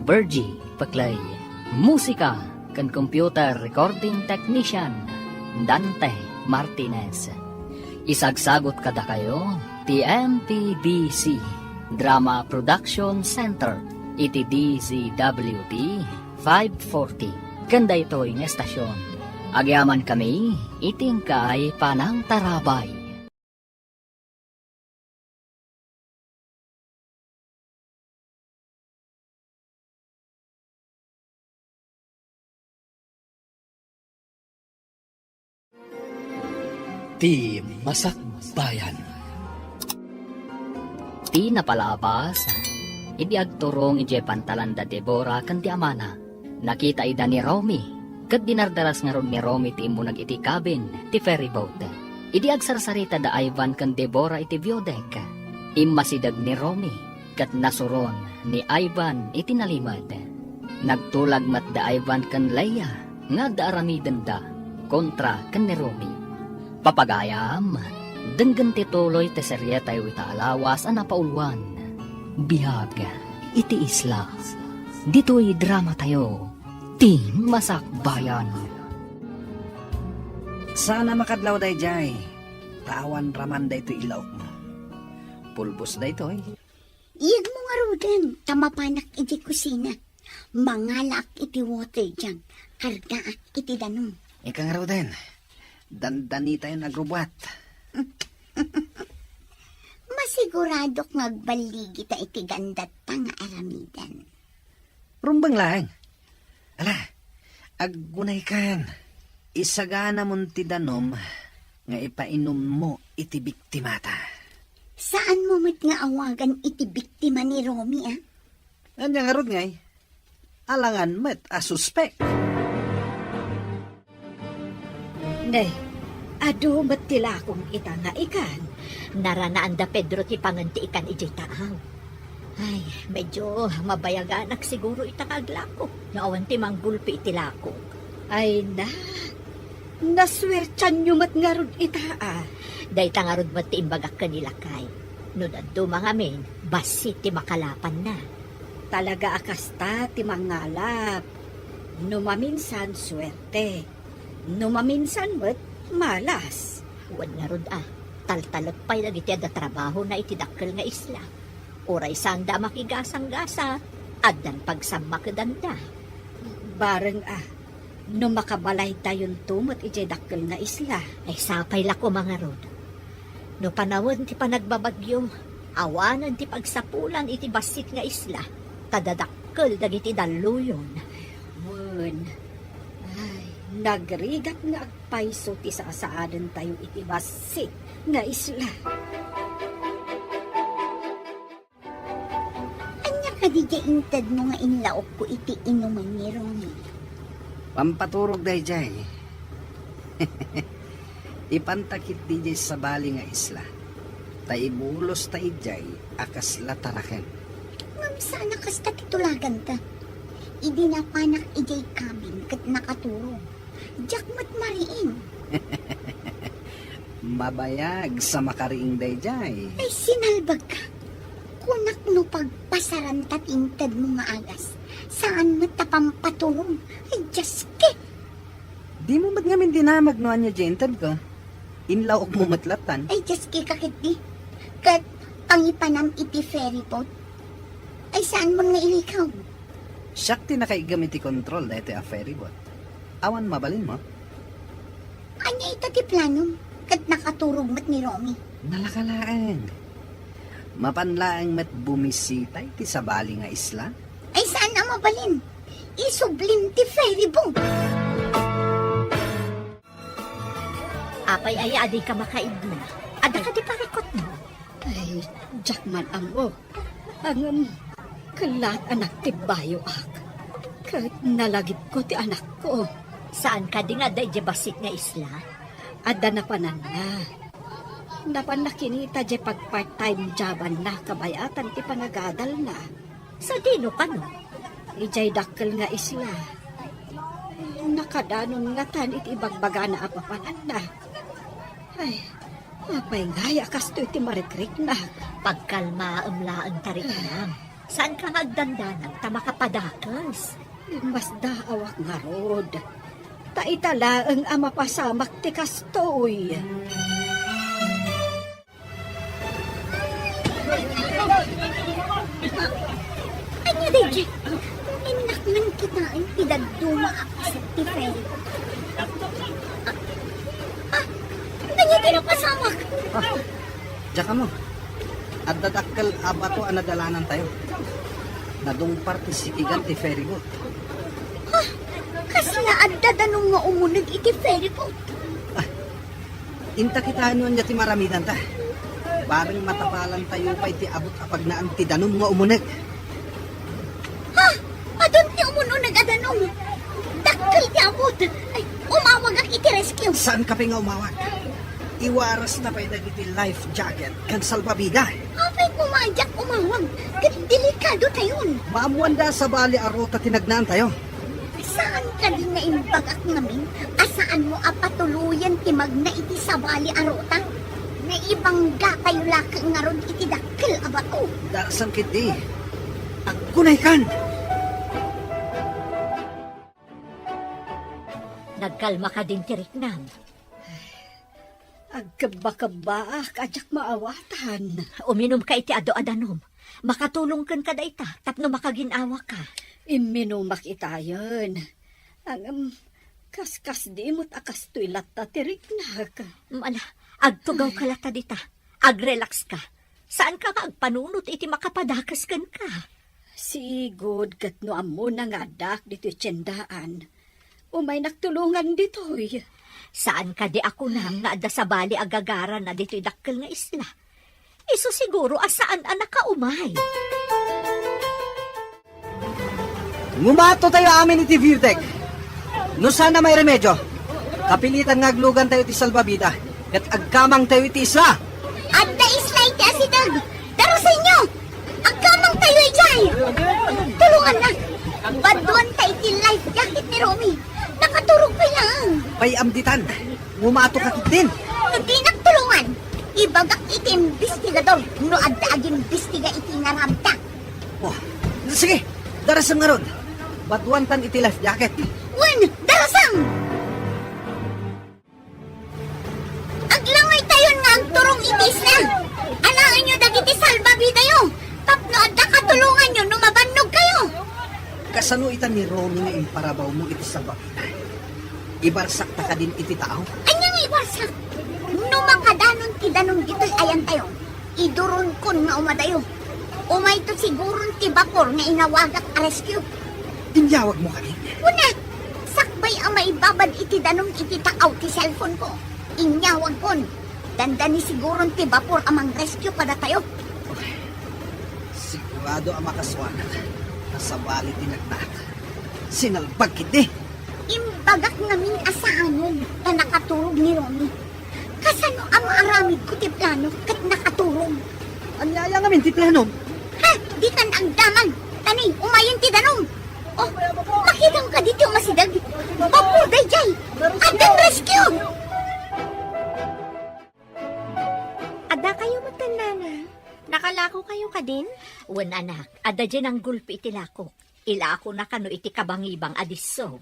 Virgie Peclay. Musika ken computer recording technician, Dante Martinez. Isagsagut kadakayo ti M P B C Drama Production Center iti D Z W T five forty ken daytoy nga estasion. Agyamankami iti inkay panangtarabay. Ti Masakbayan. Ti napalabas, idi agturong idiay pantalan da Deborah ken ti amana. Nakita ida ni Romy, ket dinardaras ngarud ni Romy ti immunag iti cabin ti ferry boat. Idi agsarsarita da Ivan ken Deborah iti view deck, immasideg ni Romy, ket nasuron ni Ivan iti nalimed. Nagtulag met da Ivan ken Leia nga adda aramidenda kontra ken ni Romy. Papagayam, denggen ti tuloy ti serietayo ita a lawas a napauluan, Biag iti Isla. Ditoy dramatayo, ti Masakbayan. Saan a makadlaw daydiay, ta awan raman daytoy ilaokmo. Pulbos daytoy. Iyegmo ngaruden, ta mapanak iti kusina. Mangalaak iti water jug, kargaak iti danum. Ika ngaruden, dandanitayon agrubuat. Masiguradok nga agballigita iti gandatta nga aramiden. Rumbeng laeng. Ala, aggunaykan. Isaganamon ti danum nga ipainummo iti biktimata. Saanmo met nga awagan iti biktima ni Romy, a? Ania ngarud ngay? Alangan met a suspek. Ne, adu met ti lakong ita nga ikan. Naranaan da Pedro ti pangen ti ikan idiay taaw. Ay, medyo mabayaganak siguro ita nga aglako no awan ti manggulpi iti lakok. Ay na, nasuertianyo met ngarud ita a. Dayta ngarud met ti imbagak ken ni lakay. No dadduma ngamin, bassit ti makalapanna. Talaga a kasta ti mangalap. No maminsan, suerte. No maminsan met, malas. Wen ngarud a, taltalek pay dagiti adda trabahona iti dakkel nga isla. Uray saanda a makigasanggasat, addan pagsammakedanda. Bareng a, no makabalaytayonto met idiay dakkel nga isla. Ay, sapay la koma ngarud. No panawen ti panagbabagyo, awanen ti pagsapulan iti bassit nga isla, ta dadakkel dagiti dalluyon. Wen, ay, nagrigat nga agpayso ti sasaadentayo iti bassit nga isla. Ania kadi diay intedmo nga inlaokko iti inumen ni Romy? Pampaturog daydiay. Ipanta ketdi diay sabali nga isla. Ta ibulosta idiay a kasla taraken. Ngem saan a kasta ti tulaganta. Idi napanak idiay cabin ket nakaturog. Diak met mariing. Mabayag sa makariing daydiay. Ay, sinalbagka. Kunak no pagpasaranta ti intedmo nga agas, saan met ta pampaturog. Ay, Dios ki! Dimo met ngamin dinamag no ania diay intedko. Inlaokmo met lattan. Ay, Dios ki, kakit di. Ket pangipanam iti ferry boat. Ay, saan mo nga irikaw? Siak ti nakaiggem iti kontrol daytoy a ferry boat. Awan mabalinmo? Ania ita ti planom? Ket nakaturog met ni Romy. Nalaka laeng. Mapan laeng met bumisita iti sabali nga isla? Ay, saan a mabalin. Isublim ti ferry boat. Apay aya a dika makaidna? Adda kadi parikutmo? Ay, diak man ammo. Ngem, kellaat a nagtibbayoak. Ket nalagipko ti anakko. Saan kadi nga adda idiay bassit nga isla? Adda napananna. Napanna kinita diay pag-part-time jobanna kabayatan ti panagadalna. Sadino kano? Idiay dakkel nga isla. Nakadanon ngatan iti ibagbagana a papananna. Ay, apay ngay a kastoy ti marikriknak? Pagkalmaem laeng, tariknam. Saanka nga agdandanag ta makapadakes? Masdaawak ngarud. Ta ita laeng a mapasamak ti kastoy. Ania daydiay? Innak man kitaen ti dadduma a paset ti ferry. Ah, ah, ania ti napasamak? Ah, diak ammo. Adda dakkel a bato a nadalanantayo. Nadungpar ti sikigan ti ferry boat. Ah, kasla adda danum nga umuneg iti ferry boat? Ah, inta kitaenyo ania ti maramidanta. Bareng matapalantayo pay ti abut a pagnaan ti danum nga umuneg. Ha? Adun ti umun-uneg a danum? Dakkel ti abut. Ay, umawagak iti rescue. Saanka pay nga umawag? Iwarasta pay dagiti life jacket ken salbabida. Apay koma a diak umawag? Ket delikadotayon. Maammoanda a sabali a ruta ti nagnaantayo. Saan kadi nga imbagak ngamin a saanmo a patuloyen ti magna iti sabali a ruta? Naibanggatayo laeng ngarud iti dakkel a bato. Darasam ketdi. Aggunaykan! Nagkalma kadin ti riknam? Agkebbakebbaak a diak maawatan. Uminumka iti adu a danum. Makatulong kenka dayta tapno makagin-awaka. Imminumak itayen. Ngem, kaskasdi met a kastoy latta ti riknak. Ala, agtugawka latta dita. Agrelaxka. Saanka nga agpanunot iti makapadakes kenka. Sigud ket no ammona nga addaak ditoy tiendaan, umaynak tulongan ditoy. Saan kadi a kunam nga adda sabali a gagarana ditoy dakkel nga isla? Isu siguro a saan a nakaumay. Ngumato tayo amin iti beer deck. No saan a mairemedyo. Napilitan nga aglugantayo ti salbabida, ket agkamangtayo iti isla. Adda isla iti asideg. Darusaenyo! Agkamangtayo idiay! Tulonganna! Baduanta iti life jacket ni Romy. Nakaturog pay laeng. Pay-am ditan. Ngumato ka ketdin. Dinak tulongan. Ibagak iti imbestigador no adda agimbestiga iti inaramidta. Oh, sige, darasem ngarud. Baduantan iti life jacket. Wen, darasem! Aglangaytayon nga agturong iti isla. Alaenyo dagiti salbabidayo tapno adda katulonganyo no mabannogkayo. Kasano ita ni Romy nga imparabawmo iti salbabida? Ibarsakta kadin iti tao? Ania nga ibarsak? No makadanon ti danum ditoy ayantayo, iduronkon nga umadayo. Umayto siguron ti bapor nga inawagak a rescue. Inyawagmo kadi? Kuna, sakbay a maibabad iti danum iti taaw ti cellphone ko. Inyawagkon. Dandani siguron ti bapor a mang-rescue kadatayo. Sigurado a makasuanak. Nasabali ti nagnak. Sinalbag ketdi. Imbagak ngamin a saanen ta nakaturog ni Romy. Kasano a maaramidko ti plano ket nakaturog? Ania aya ngamin ti planom? Ha? Dikan agdamag. Tani, umayen ti danum. Oh, makitam kadi ti umasideg? Bapor daydiay. Addan rescue! Adda kayo metten, Nana? Nakalako kayo kadin? Wen, anak, adda diay nanggulpi iti lakok. Ilakona kano iti kabangibang a disso.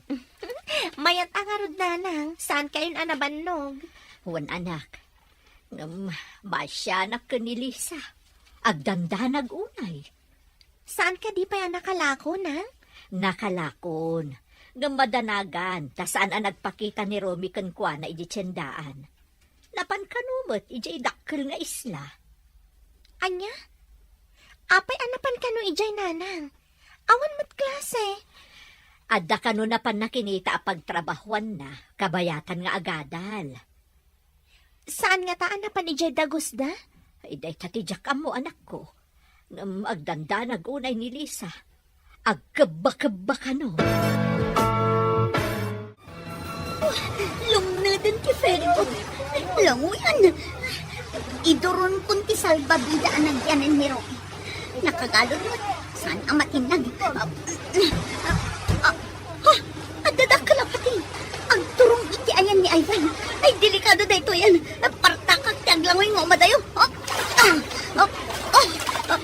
Mayat a ngarud, Nanang. Saan kayon a nabannog? Wen, anak. Ngem, maasianak ken ni Lisa. Agdandanag unay. Saan kadi pay a nakalako, Nang? Nakalakon. Ngem madanagan, ta saan a nagpakita ni Romy kenkuana idiay tiendaan. Napan kano met idiay dakkel nga isla. Ania? Apay a napan kano idiay, Nanang? Awan met klase. Adda kano napanna kinita a pagtrabahuanna, kabayatan nga agadal. Saan ngata a napan idiay dagusda? Ay, dayta ti diak ammo, anakko. Ngem agdandanag unay ni Lisa. Agkebba-kebba kano. Oh, lumneden ti ferry boat. Languyan. Iduronkon ti salbabida a nagyanen ni Romy. Nakagalud met. Saan a matinnag. Ah, ah, ah, adda dakkel a pati. Agturong iti ayan ni Ivan. Ay, delikado daytoyen. Partakak ti aglangoy nga umadayo. Ah, ah, ah, ah, ah.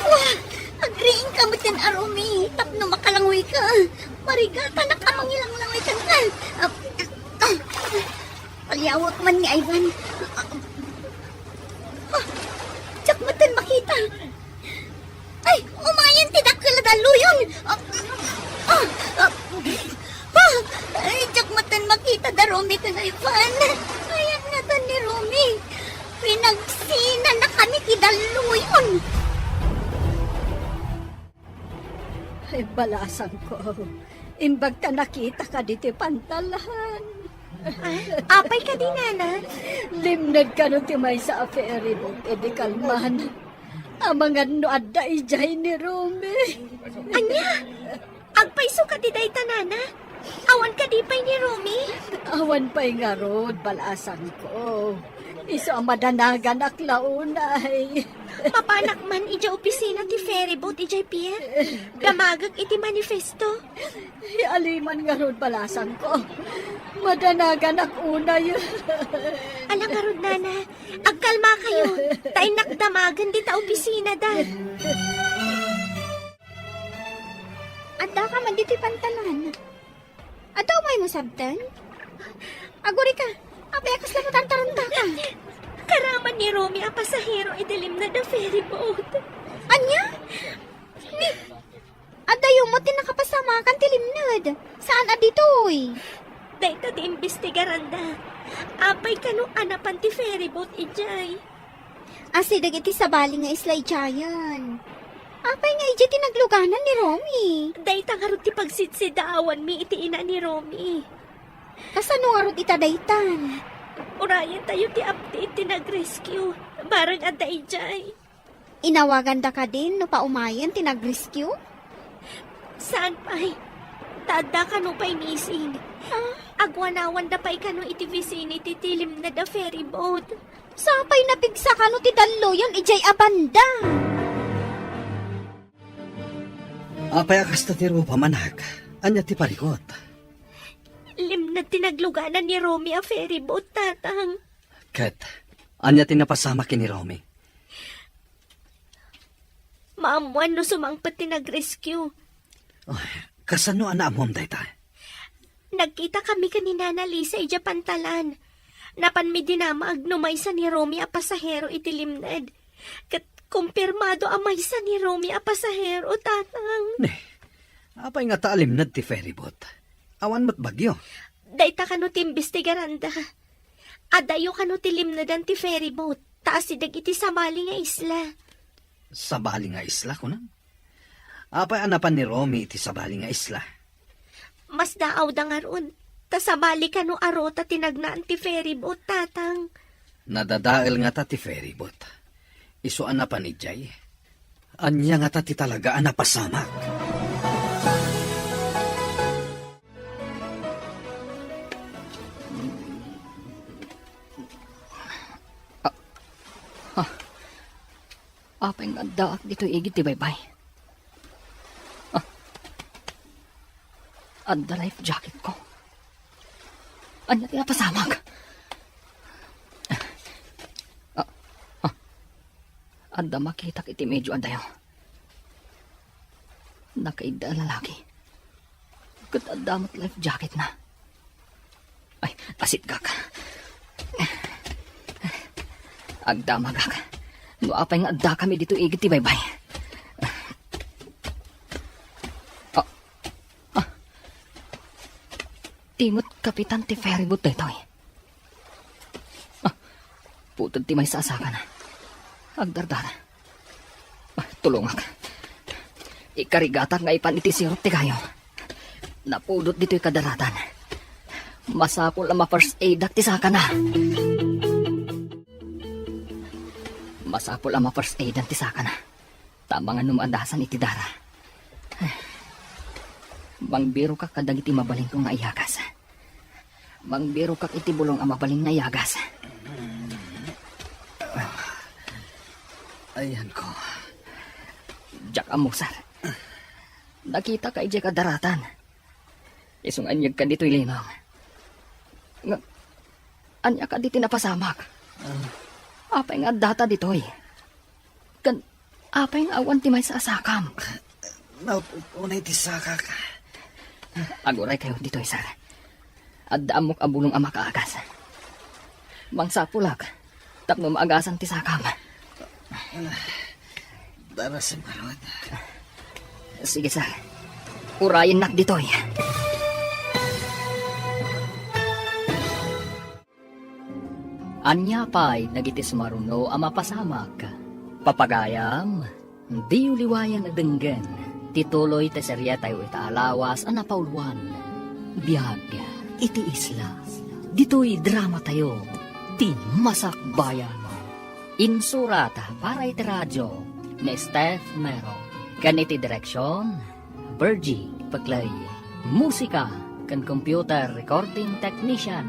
Wah, agriingka metten a Romy tapno makalangoyka. Marigatanak a mangilanglangoy kenka. Ah, ah. Paliawek man ni Ivan. Ah, ah. Diak metten makita. Ay, umayen ti dakkel a dalluyon! Ah, ah, ah, ah, ay, diak metten makita da Romy ken Ivan. Ayan ngatan ni Romy. Pinagsinanakami ti dalluyon. Ay, balasangko. Imbag ta nakita kadi ti pantalan. Ah, apay kadi, Nana? Limned kano ti maysa a ferry boat idi kalman. Amangan no adda idiay ni Romy. Ania? Agpayso kadi dayta, Nana? Awan kadi pay ni Romy? Awan pay ngarud, balasangko. Isu a madanaganak la unay. Mapanak man idiay opisina ti ferry boat idiay pier. Damagek iti manifesto. Aliman ngarud, balasangko. Madanaganak unay. Ala ngarud, Nana. Agkalmakayo. Ta innak damagen dita opisinada. Addaka man ditoy pantalan. Adda umaymo sabten? Agurika, apay a kasla matartarantaka? Karaman ni Romy a pasahero iti limned a ferry boat. Ania? Ni, adayo met ti nakapasamakan ti limned. Saan a ditoy? Dayta ti imbestigaranda. Apay kano a napan ti ferry boat idiay? Asideg iti sabali nga isla idiayen. Apay nga idiay ti nagluganan ni Romy? Dayta ngarud ti pagsidsidaawanmi iti ina ni Romy. Kasano ngarud ita daytan? Urayentayo ti update ti nag-rescue. Bareng adda idiay. Inawaganda kadin no paumayen ti nag-rescue? Saan pay? Ta adda kano pay missing. Ah? Aguanawanda pay kano iti vicinity ti limned a ferry boat. Sapay napigsa kano ti dalluyon idiay a banda. Apay a kasta ti rupam, anak? Ania ti parikut? Limned ti nagluganan ni Romy a ferry boat, Tatang. Ket ania ti napasamak ken ni Romy? Maammoan no sumangpet ti nag-rescue. Ay, kasano a naammoam dayta? Nagkita kami ken ni Nana Lisa idiay pantalan. Napanmi dinamag no maysa ni Romy a pasahero iti limned. Ket kumpirmado a maysa ni Romy a pasahero, Tatang. Ne, apay ngata a limned ti ferry boat? Awan met bagyo. Dayta kano ti imbestigaranda. Adayo kano ti limnedan ti ferry boat, ta asideg iti sabali nga isla. Sabali nga isla, kunam? Apay a napan ni Romy iti sabali nga isla? Masdaawda ngarud, ta sabali kano a ruta ti nagnaan ti ferry boat, Tatang. Nadadael ngata ti ferry boat. Isu a napan idiay. Ania ngata ti talaga a napasamak? Ah, ah. Apay nga addaak ditoy igid ti baybay? Ah. Adda life jacketko. Ania ti napasamak? Ah, ah. Adda makitak iti medio adayo. Nakaigda a lalaki. Ket adda met life jacketna. Ay, asitgak. Agdamagak. No apay nga addakami ditoy igid ti baybay. Ah, ah. Ti met kapitan ti ferry boat daytoy. Ah, puted ti maysa a sakana. Agdardara. Ah, tulongak. Ikarigatak nga ipan iti sirup ti kayo. Napudot ditoy kadaratan. Masapul a ma-first aidak ti sakana. Masapul a ma-first aidan ti sakana. Ta amangan no maadasan iti dara. Mangbirokak kadagiti mabalinko nga iyagas. Mangbirokak iti bulong a mabalin nga iyagas. Ayanko. Diak ammo, sir. Nakitaka idiay kadaratan. Isu nga inyegka ditoy linong. Nga, ania kadi ti napasamak? Apay nga addata ditoy? Ken apay nga awan ti maysa a sakam? Naut-, unay ti sakak. Aguray kayo ditoy, sir. Adda ammok a bulong a makaagas. Mangsapulak tapno maagasan ti sakam. Darasem ngarud. Sige, sir. Urayennak ditoy. Ania pay dagiti sumaruno a mapasamak? Papagayam, diyo liwayan a denggen ti tuloy ti serietayo ita a lawas a napauluan, Biag iti Isla. Ditoy dramatayo, Ti Masakbayan. Insurat para iti radio ni Steph Mero, ken iti direksion, Virgie Peclay. Musika ken computer recording technician,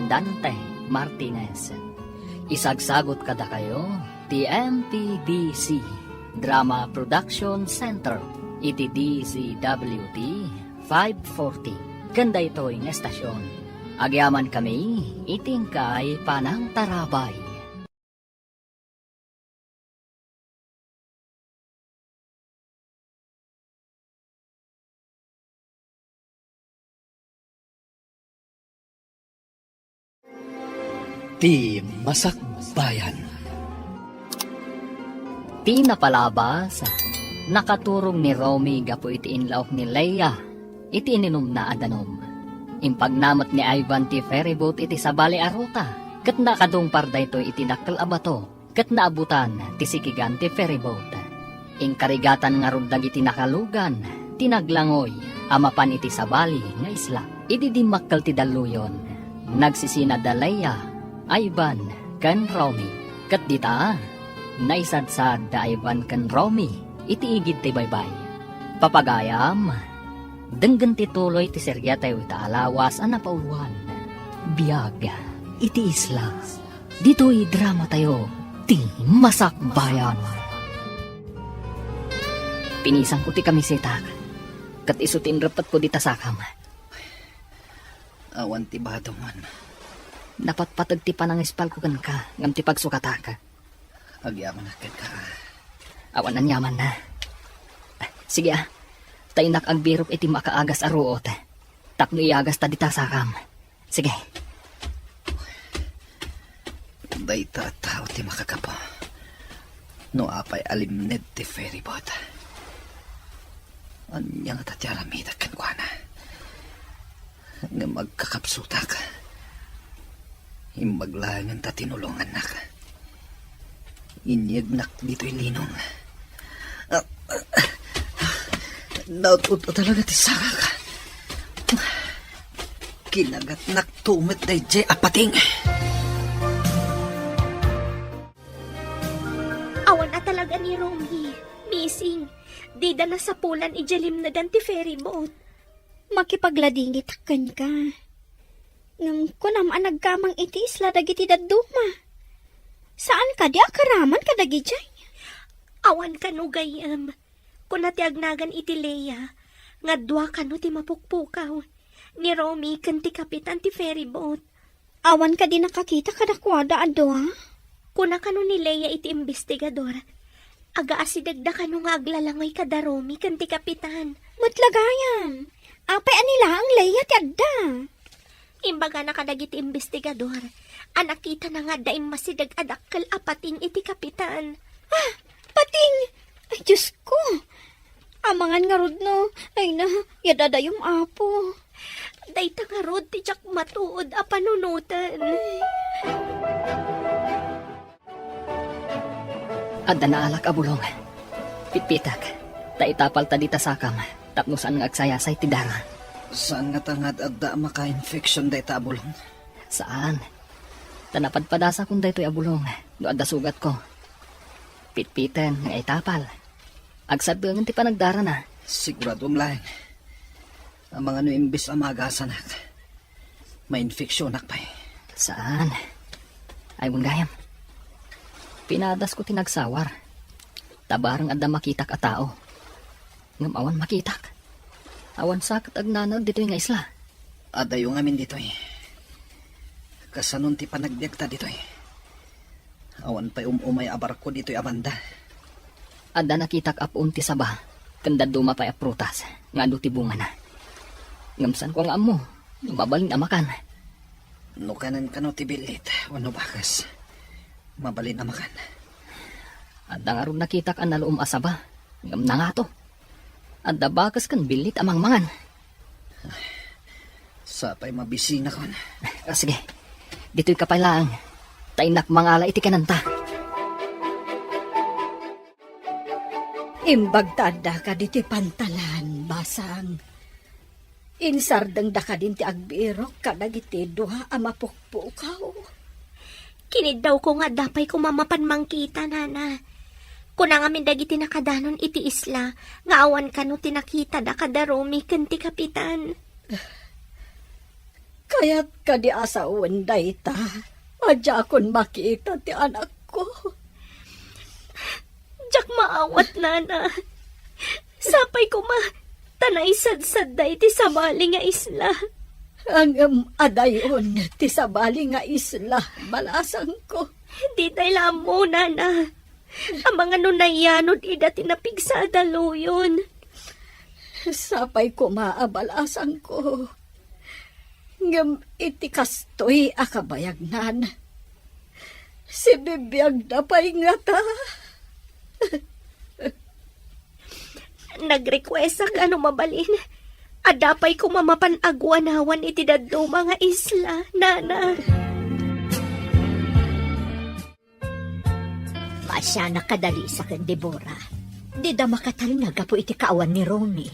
Dante Martinez. Isagsagut kadakayo ti M P B C Drama Production Center iti D Z W T five forty ken daytoy nga estasion. Agyamankami iti inkay panangtarabay. Ti Masakbayan. Ti napalabas, nakaturong ni Romy gapu iti inlaok ni Leia iti ininumna a danum. Impagna met ni Ivan ti ferryboat iti sabali a ruta, ket nakadungpar daytoy iti dakkel a bato ket naabutan ti sikigan ti ferryboat. Inkarigatan ngarud dagiti nakalugan ti naglangoy a mapan iti sabali nga isla. Idi dimmakkel ti dalluyon, nagsisina da Leia, Ivan, ken Romy. Ket dita, naisadsad da Ivan ken Romy iti igid ti baybay. Papagayam, Denggen ti tuloy ti seriatayo ita a lawas a napauluan, Biag iti Isla. Ditoy dramatayo, ti Masakbayan. Pinisanko ti kamisetak, ket isu ti inrepetko dita sakam. Awan ti badongon. Napatpateg ti panangispalko kenka ngem ti pagsukatak. Agyamanak kenka. Awan aniamanna. Sige, a. Ta innak agbirok iti makaagas a ruot tapno iagasta dita sakam. Sige. Dayta a tao ti makagapu no apay a limned ti ferryboat. Ania ngata ti aramidek kenkuana? Ngem agkakapsutak. Imbag laengen ta tinulongannak. Inyegnak ditoy linong. Naut-ut talaga ti sakak. Kinagatnak tumet daydiay a pating. Awan a talaga ni Romy. Missing. Dida nasapulan idiay limnedan ti ferryboat. Makipagladingitak kenka. Ngem kunam a nagkamang iti isla dagiti dadduma. Saan kadi a karaman kadagidiay? Awan kano gayyem. Kuna ti agnagan iti Lea nga dua kano ti mapukpukaw, ni Romy ken ti kapitan ti ferryboat. Awan kadi nakakita kadakuada a dua? Kuna kano ni Lea iti imbestigador, agaasidegda kano nga aglalangoy kada Romy ken ti kapitan. Met la gayam. Apay a ni laeng Lea ti adda? Imbagana kadagiti imbestigador a nakitana nga adda immasideg a dakkel a pating iti kapitan. Ah, pating! Ay, Diosko! Amangan ngarud no, ay na, yadadayom, Apo. Dayta ngarud ti diak matuod a panunoten. Adda naalak a bulong. Pitpitek, ta itapalta dita sakam, tapno saan nga agsayasay ti dara. Saan ngata nga ad-adda a maka-infection dayta a bulong? Saan. Ta napadpadasakon daytoy a bulong no adda sugatko. Pitpiten nga itapal. Agsaddengen ti panagdarana. Siguradom laeng. Amangan no imbes a maagasanak, mainfeksionak pay. Saan. Ay, wen gayam. Pinadasko ti nagsawar. Ta bareng adda makitak a tao. Ngem awan makitak. Awan sa ket agnanaed ditoy nga isla. Adayo ngamin ditoy. Kasanon ti panagbiagta ditoy? Awan pay um-umay a barko ditoy a banda. Adda nakitak a puon ti saba, ken dadduma pay a prutas nga adu ti bungana. Ngem saanko nga ammo no mabalin a makan. No kanen kano ti billit wenno bakes, mabalin a makan. Adda ngarud nakitak a naluom a saba, ngem nangato. Adda bakes ken billit a mangmangan. Sapay mabisinakon. Ah, sige. Ditoy ka pay laeng. Ta innak mangala iti kanenta. Imbag ta addaka ditoy pantalan, basang. Insardengda kadin ti agbirok kadagiti dua a mapukpukaw. Kiniddawko nga adda pay koma mapan mangkita, nana. Kuna ngamin dagiti nakadanon iti isla nga awan kano ti nakitada kada Romy ken ti kapitan. Kayat kadi a sawen dayta a diakon makita ti anakko? Diak maawat, nana. Sapay koma ta naisadsadda iti sabali nga isla. Ngem adayon ti sabali nga isla, balasangko. Ditay la ammo, nana. Amangan no nayanod ida ti napigsa a daluyon. Sapay koma a balasangko. Ngem iti kastoy a kabayagnan, sibibiagda pay ngata. Nagrequestak a no mabalin, adda pay koma mapan aguanawan iti dadduma nga isla, nana. Maasianak a Dalisa ken Debora. Dida makatalna gapu iti kaawan ni Romy.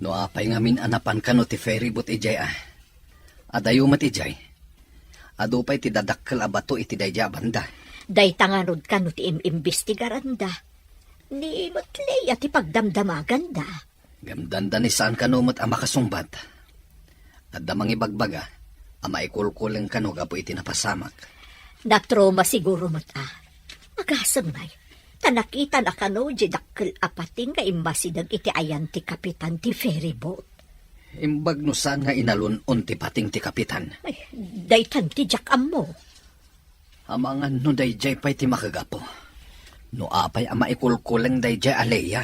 No apay ngamin a napan kano ti ferryboat idiay a? Adayo met idiay. Adu pay ti dadakkel a bato iti daydiay a banda. Dayta ngarud kano ti im-imbestigaranda. Ni met Lea ti pagdamdamaganda. Ngem dandani saan kano met a makasungbat. Adda mangibagbaga a maikulkuleng kano gapu iti napasamak. Natrauma siguro met a. Agasem ngay, ta nakitana kano di dakkel a pating nga immasideg iti ayan ti kapitan ti ferry boat. Imbag no saan nga inalun-on ti pating ti kapitan. Ay, daytan ti diak ammo. Amangan no daydiay pay ti makagapu. No apay a maikulkuleng daydiay a Lea?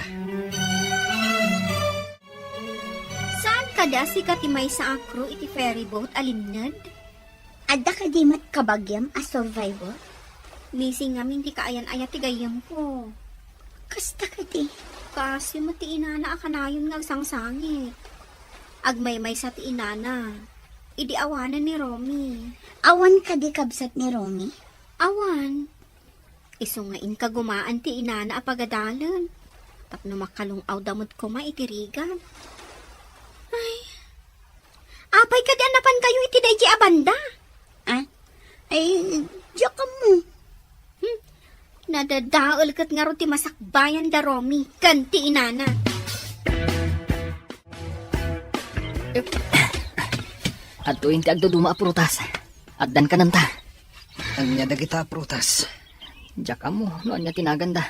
Saan kadi a sika ti maysa a crew iti ferry boat a limned? Adda kadi met kabagiam a survivor? Missing ngamin ti kaayan-ayat ti gayyemko. Kasta kadi? Kaasi met ti inana a kanayon nga agsangsangit. Agmaymaysa ti inana. Idi awanen ni Romy. Awan kadi kabsat ni Romy? Awan. Isu nga inkagumaan ti inana a pagadalen. Tapno makalung-awda met koma iti rigat. Ay. Apay kadi a napankayo iti daydi a banda? Ah? Ay, diak ammo. Hmm. Nadadael ket ngarud ti masakbayan da Romy ken ti inana. Adtoyen ti agduduma a prutas. Addan kanenta. Ania dagita a prutas? Diak ammo no ania ti naganda.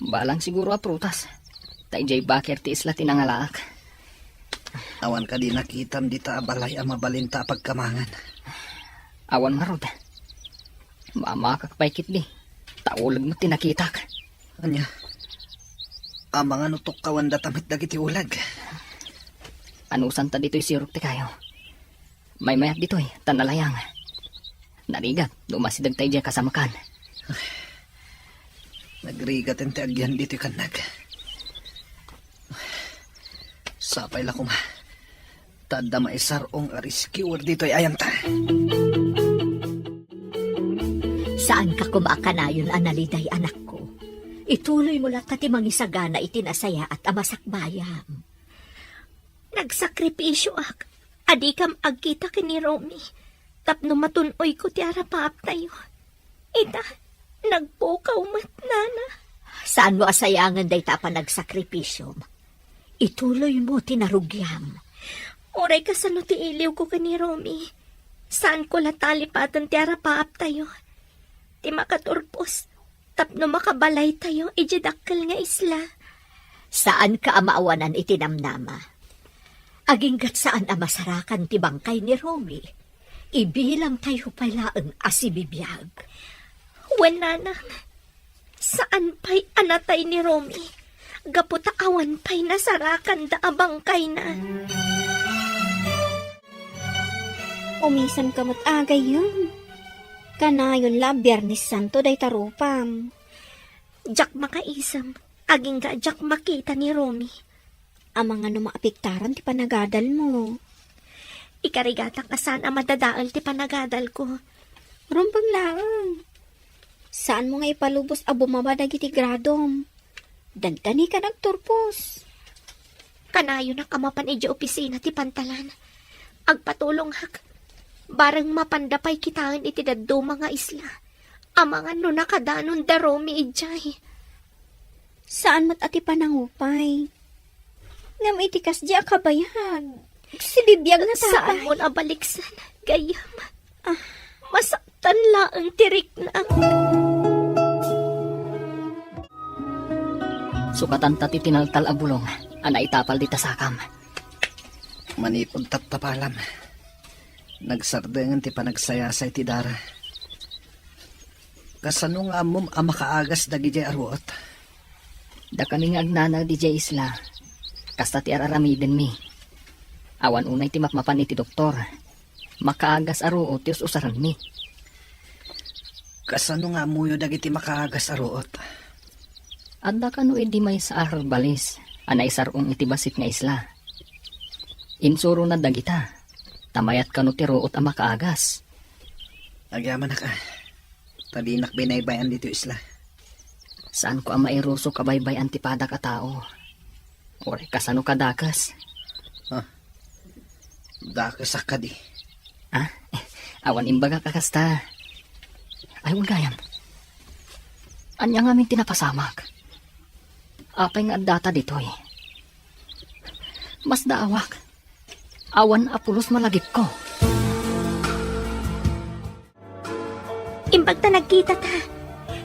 Balang siguro a prutas. Ta idiay baker ti isla ti nangalaak. Awan kadi nakitam dita a balay a mabalinta a pagkamangan? Awan ngarud. Mamakak pay ketdi. Ta uleg met ti nakitak. Ania? Amangan no tukkawan data met dagiti uleg. Anusanta ditoy sirok ti kayo. Maymayat ditoy, ta nalayang. Narigat, no masideg tayo diay kasamakan. Nagrigat ti agian ditoy kannag. Sapay la koma. Ta adda maisar-ong a rescuer ditoy ayanta. Saan ka koma a kanayon a naliday, anakko. Ituloy mo latta ti mangisagana iti nasayaat a masakbayam. Nagsakripisioak a dikam agkita ken ni Romy tapno matun-oyko ti arapaaptayo. Ita, nagpukaw met, nana. Saanmo a sayangen dayta a panagsakripisom? Ituloy mo ti narugiam. Uray kasano ti iliwko ken ni Romy, saanko la talipaten ti arapaaptayo. Ti makaturpos tapno makabalaytayo idiay dakkel nga isla. Saanka a maawanan iti namnama. Aginggat saan a masarakan ti bangkay ni Romy. Ibilangtayo pay laeng a sibibiag. Wen, nanang, saan pay a natay ni Romy, gapu ta awan pay nasarakanda a bangkayna. Umisemka met, gayyem. Kanayon la a Biernes Santo dayta rupam. Diak makaisem, agingga diak makita ni Romy. Amangan no maapektaran ti panagadalmo. Ikarigatak a saan a madadael ti panagadalko. Rumbeng laeng. Saanmo nga ipalubos a bumaba dagiti gradom. Dandanika nagturpos. Kanayonak a mapan idiay opisina ti pantalan. Agpatulongak. Bareng mapanda pay kitaen iti dadduma nga isla. Amangan no nakadanon da Romy idiay. Saan met a ti panangupay. Ngem iti kasdi a kabayag, sibibiag na ta. Saanmo a baliksan, gayyem. Ah. Masaktan laeng ti rikna. Sukatanta ti tinaltal a bulong a naitapal dita sakam. Manipud taptapalam, nagsardengen ti panagsayasay ti dara. Kasano nga ammom a makaagas dagidiay a ruot? Dakami nga agnanaed idiay isla, kasta ti ar-aramidenmi. Awan unay ti mapmapan iti doktor. Makaagas a ruot ti us-usarenmi. Kasano nga ammoyo dagiti makaagas a ruot? Adda kano idi maysa a herbalis a naisar-ong iti bassit nga isla. Insurona dagita, ta mayat kano ti ruot a makaagas. Agyamanak a, ta dinak binaybay-an ditoy isla. Saanko a mairusok a baybay-an ti padak a tao. Uray kasano kadakes? Ah, dakesak kadi. Ah, awan imbagak a kasta. Ay, wen gayam. Ania ngamin ti napasamak? Apay nga addata ditoy? Masdaawak. Awan a pulos malagipko. Imbag ta nagkitata.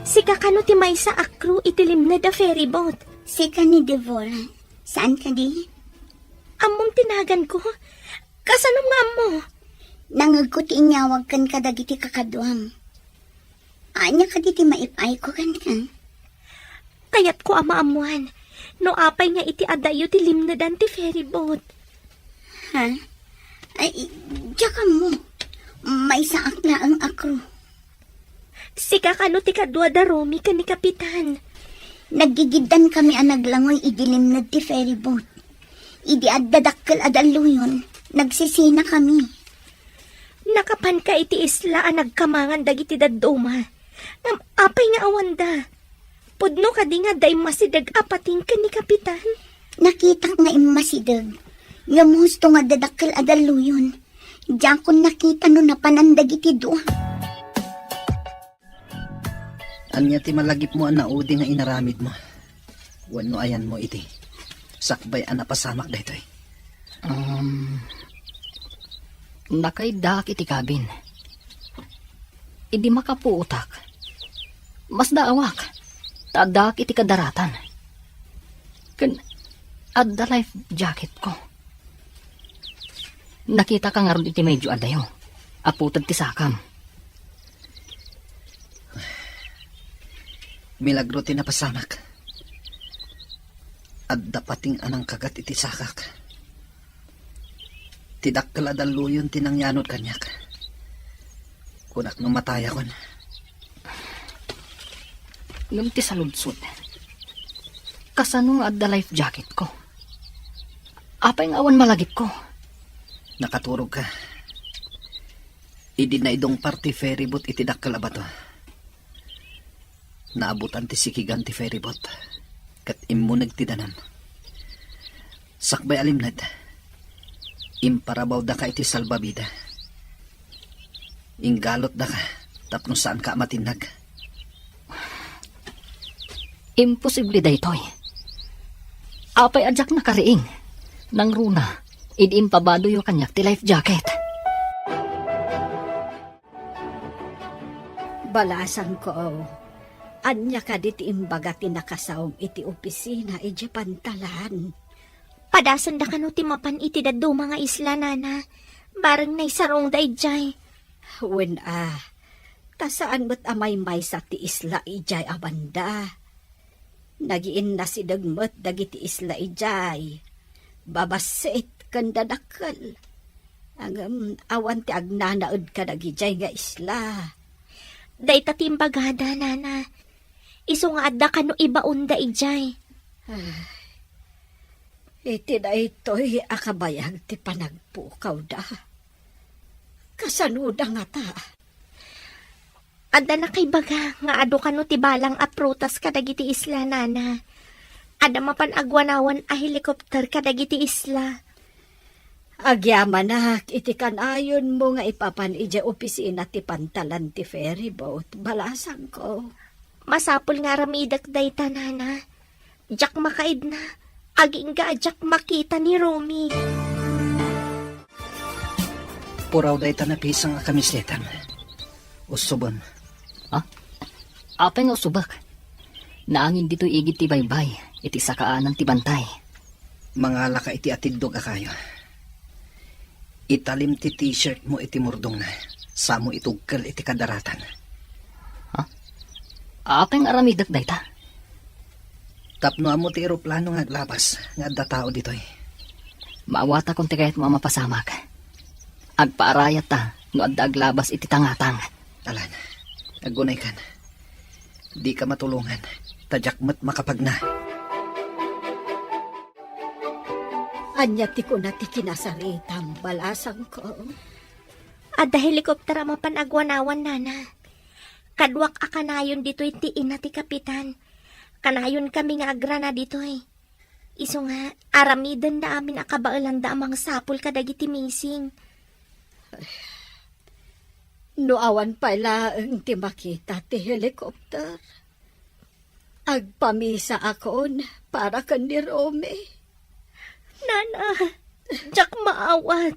Sika kano ti maysa a crew iti limned a ferry boat? Sika ni Deborah. Saan kadi? Ammom ti naganko. Kasano nga ammo? Nangegko ti inyawag ken kadagiti kakaduam. Ania kadi ti maip-ayko kenka? Kayatko a maammuan no apay nga iti addayo ti limnedan ti ferry boat. Ha? Ay, diak ammo. Maysaak laeng a crew. Sika kano ti kadua da Romy ken ni Kapitan? Naggigiddan kami a naglangoy idi limned ti ferry boat. Idi adda dakkel a dalluyon, nagsisina kami. Nakapanka iti isla a nagkamangan dagiti dadduma. Ngem apay nga awanda? Pudno kadi nga adda immasideg a pating ken ni Kapitan? Nakitak nga immasideg. Ngem husto nga adda dakkel a dalluyon. Diakon nakita no napanan dagiti dua. Ania ti malagipmo a naudi nga inaramidmo? Wenno ayanmo iti sakbay a napasamak daytoy? Um, nakaiddaak iti kabin. Idi makapuotak, masdaawak, ta addaak iti kadaratan. Ken adda life jacketko. Nakitaka ngarud iti medyo adayo. Aputed ti sakam. Milagro ti napasamak. Adda pating a nangkagat iti sakak. Ti dakkel a dalluyon ti nangyanod kaniak. Kunak no matayakon. Ngem ti saludsod, kasano nga adda life jacketko? Apay nga awan malagipko? Nakaturogka. Idi naidungpar ti ferry boat iti dakkel a bato, naabutan ti sikigan ti ferry boat, ket immuneg ti danum. Sakbay a limned, imparabawdaka iti salbabida. Inggalutdaka tapno saanka a matinnag. Imposible daytoy. Apay a diak nakariing? Nangruna, idi impabadoyo kaniak ti life jacket. Balasangko, ania kadi ti imbaga ti nakasaom iti opisina idiay pantalan? Padasenda kano ti mapan iti dadduma nga isla, nana. Bareng naisarungda idiay. Wen a, ta saan met a maymaysa ti isla idiay a banda. Nagiinnasideg met dagiti isla idiay. Babassit ken dadakkel. Ngem awan ti agnanaed kadagidiay nga isla. Dayta ti imbagada, nana. Isu nga adda kano ibaonda idiay. Ah, iti daytoy a kabayag ti panagpukawda. Kasanoda ngata? Adda nakaibaga nga adu kano ti balang a prutas kadagiti isla, nana. Adda mapan agwanawan a helikopter kadagiti isla. Agyamanak iti kanayonmo nga ipapan idiay opisina ti pantalan ti ferry boat, balasangko. Masapul nga aramidek dayta, nana. Diak makaidna. Agingga a diak makita ni Romy. Puraw dayta napisang a kamisetam. Usubem. Ha? Apay nga usubek? Naangin ditoy igid ti baybay, iti sakaanan ti bantay. Mangalaka iti atiddog a kayo. Italim ti t-shirt mo iti murdongna, samo itugkel iti kadaratan. Ha? Apay nga aramidek dayta? Tapno ammo ti eroplano nga aglabas nga adda tao ditoy. Maawatakon ti kayatmo a mapasamak. Agpaarayatta no adda aglabas iti tangatang. Alan, agunaykan. Dika matulongan, ta diak met makapagna. Ania ti kuna ti kinasaritam, balasangko? Adda helikopter a mapan agwanawan, nana. Kaduak a kanayon ditoy ti ina ti kapitan. Kanayonkami nga agrana ditoy. Isu nga, aramidenda amin a kabaelanda a mangsapul kadagiti missing. No awan pay laeng ti makita ti helikopter, agpamisaakon para ken ni Romy. Nana, diak maawat.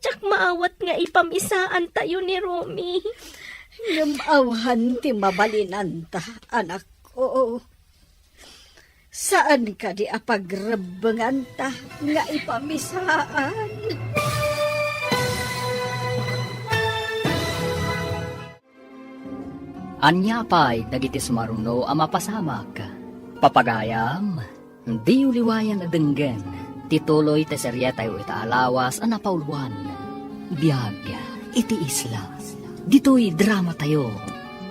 Diak maawat nga ipamisaantayo ni Romy. Ngem awan ti mabalinanta, anakko. Saan kadi a pagrebbenganta nga ipamisaan? Ania pay dagiti sumaruno a mapasamak? Papagayam, diyo liwayan a denggen ti tuloy ti serietayo ita a lawas a napauluan, Biag iti Isla. Ditoy dramatayo,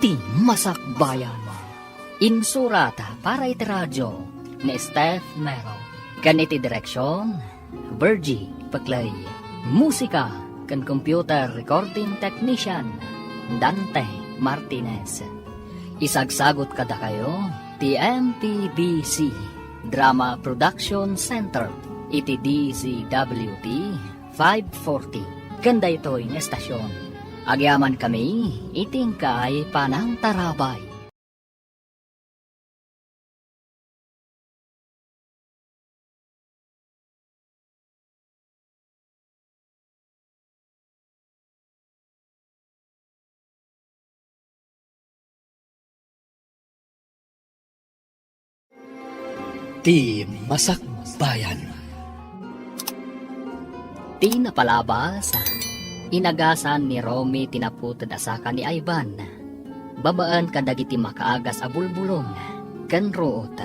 ti Masakbayan. Insurat para iti radio ni Steph Mero, ken iti direksion, Virgie Peclay. Musika ken computer recording technician, Dante Martinez. Isagsagut kadakayo ti M P B C Drama Production Center iti D Z W T five forty ken daytoy nga estasion. Agyamankami iti inkay panangtarabay. Ti Masakbayan. Ti napalabas, inagasan ni Romy ti naputed a saka ni Ivan babaen kadagiti makaagas a bulbulong ken ruot.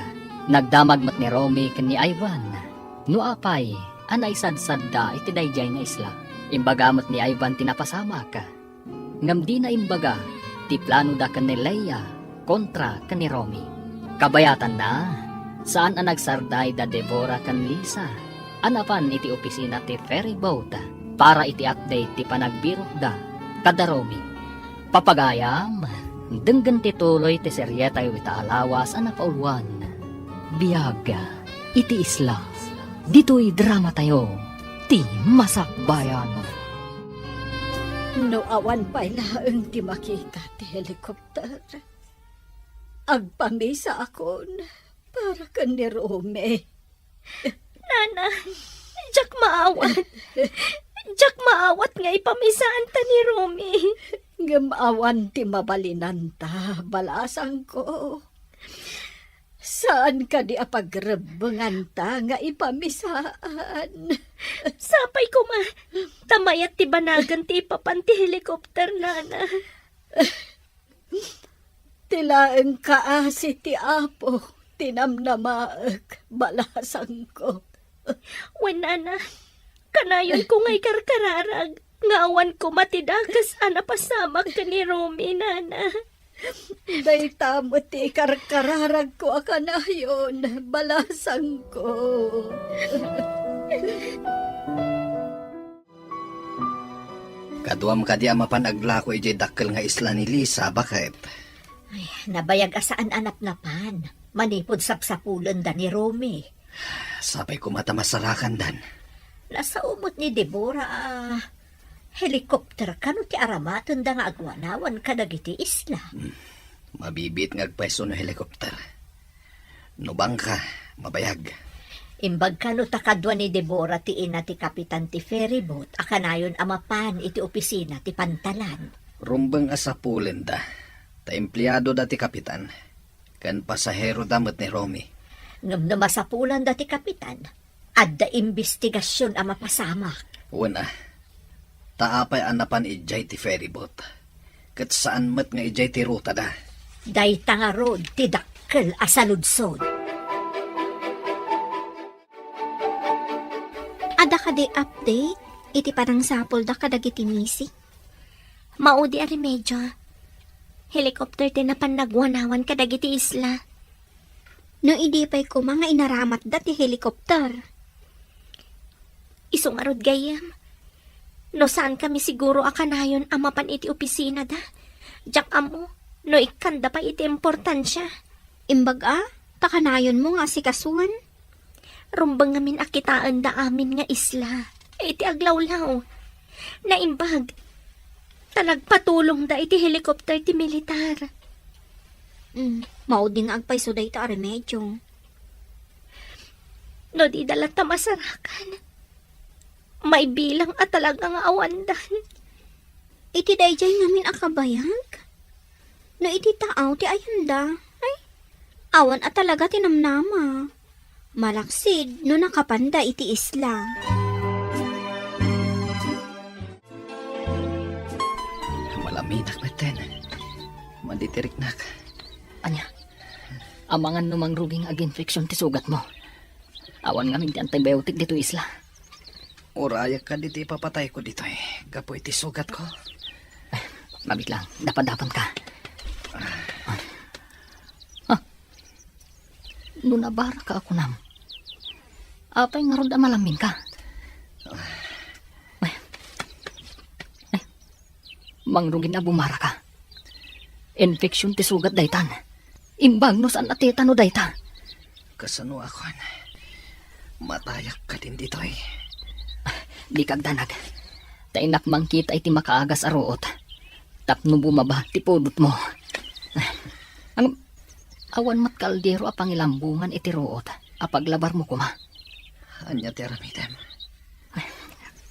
Nagdamag met ni Romy ken ni Ivan no apay a naisadsadda iti daydiay nga isla. Imbaga met ni Ivan ti napasamak. Ngem dina imbaga ti planoda ken ni Leia kontra ken ni Romy. Kabayatanna, saan a nagsardayda Deborah ken Lisa a napan iti opisina ti ferry boat para iti update ti panagbirokda kada Romy. Papagayam, denggen ti tuloy ti serietayo ita a lawas a napauluan, Biag iti Isla. Ditoy dramatayo, ti Masakbayan. No awan pay laeng ti makita ti helicopter, agpamisaakon para ken ni Romy. Nana, diak maawat. Diak maawat nga ipamisaanta ni Romy. Ngem awan ti mabalinanta, balasangko. Saan kadi a pagrebbenganta nga ipamisaan? Sapay koma, ta mayat ti banagan ti ipapan ti helicopter, Nana. Ti laeng kaasi ti Apo ti namnamaek, balasangko. Wen, Nana, kanayonko nga ikarkararag nga awan koma ti dakes a napasamak ken ni Romy, Nana. Dayta met ti ikarkararagko a kanayon, balasangko. Kaduam kadi a mapan aglako idiay dakkel nga isla ni Lisa, baket? Ay, nabayag a saan a napnapan, manipud sapsapulenda ni Romy. Sapay koma ta masarakandan. Nasao met ni Deborah a helicopter kano ti aramatenda nga agwanawan kadagiti isla. Hmm. Mabibiit nga agpayso no helicopter. No bangka, mabayag. Imbag kano ta kadua ni Deborah ti ina ti kapitan ti ferry boat a kanayon a mapan iti opisina ti pantalan. Rumbeng a sapulenda, ta empleadoda ti kapitan, ken pasaheroda met ni Romy. Ngem no masapulanda ti kapitan, adda imbestigasion a mapasamak. Wen a, ta apay a napan idiay ti ferry boat, ket saan met nga idiay ti rutada? Dayta ngarud ti dakkel a saludsod. Adda kadi update iti panangsapulda kadagiti missing? Maudi a remedio. Helicopter ti napan nagwanawan kadagiti isla. No idi pay koma nga inaramatda ti helicopter? Isu ngarud gayyem, no saan kami siguro a kanayon a mapan iti opisinada, diak ammo no ikkanda pay iti importansia. Imbag a, ta kanayonmo nga asikasuan. Rumbeng ngamin a kitaenda amin nga isla iti aglawlaw. Naimbag, ta nagpatulongda iti helicopter ti militar. Mm, maudi nga agpayso dayta a remedio. No dida latta masarakan, maibilang a talaga nga awandan. Iti daydiay ngamin a kabayag? No iti taaw ti ayanda, ay, awan a talaga ti namnama. Malaksid no nakapanda iti isla. Malaminak metten. Maditiriknak. Ania? Amangan no mangrugi nga aginfection ti sugatmo. Awan ngamin ti antibiotic ditoy isla. Urayak kadi ti ipapatayko ditoy gapu iti sugatko. Ay, mabit lang, dapadapanka. Ah. Ah. No nabaraka a kunam, apay ngarud a malaminka? Ay. Ay. Mangrugin a bumaraka. Infection ti sugat daytan. Imbag no saan a tetano dayta. Kasano a kuan? Matayak kadin ditoy. Dika agdanag. Ta innak mangkita iti makaagas a ruot tapno bumaba ti pudotmo. Ang awan met kaldero a pangilambongan iti ruot a paglabarmo koma. Ania ti aramidem?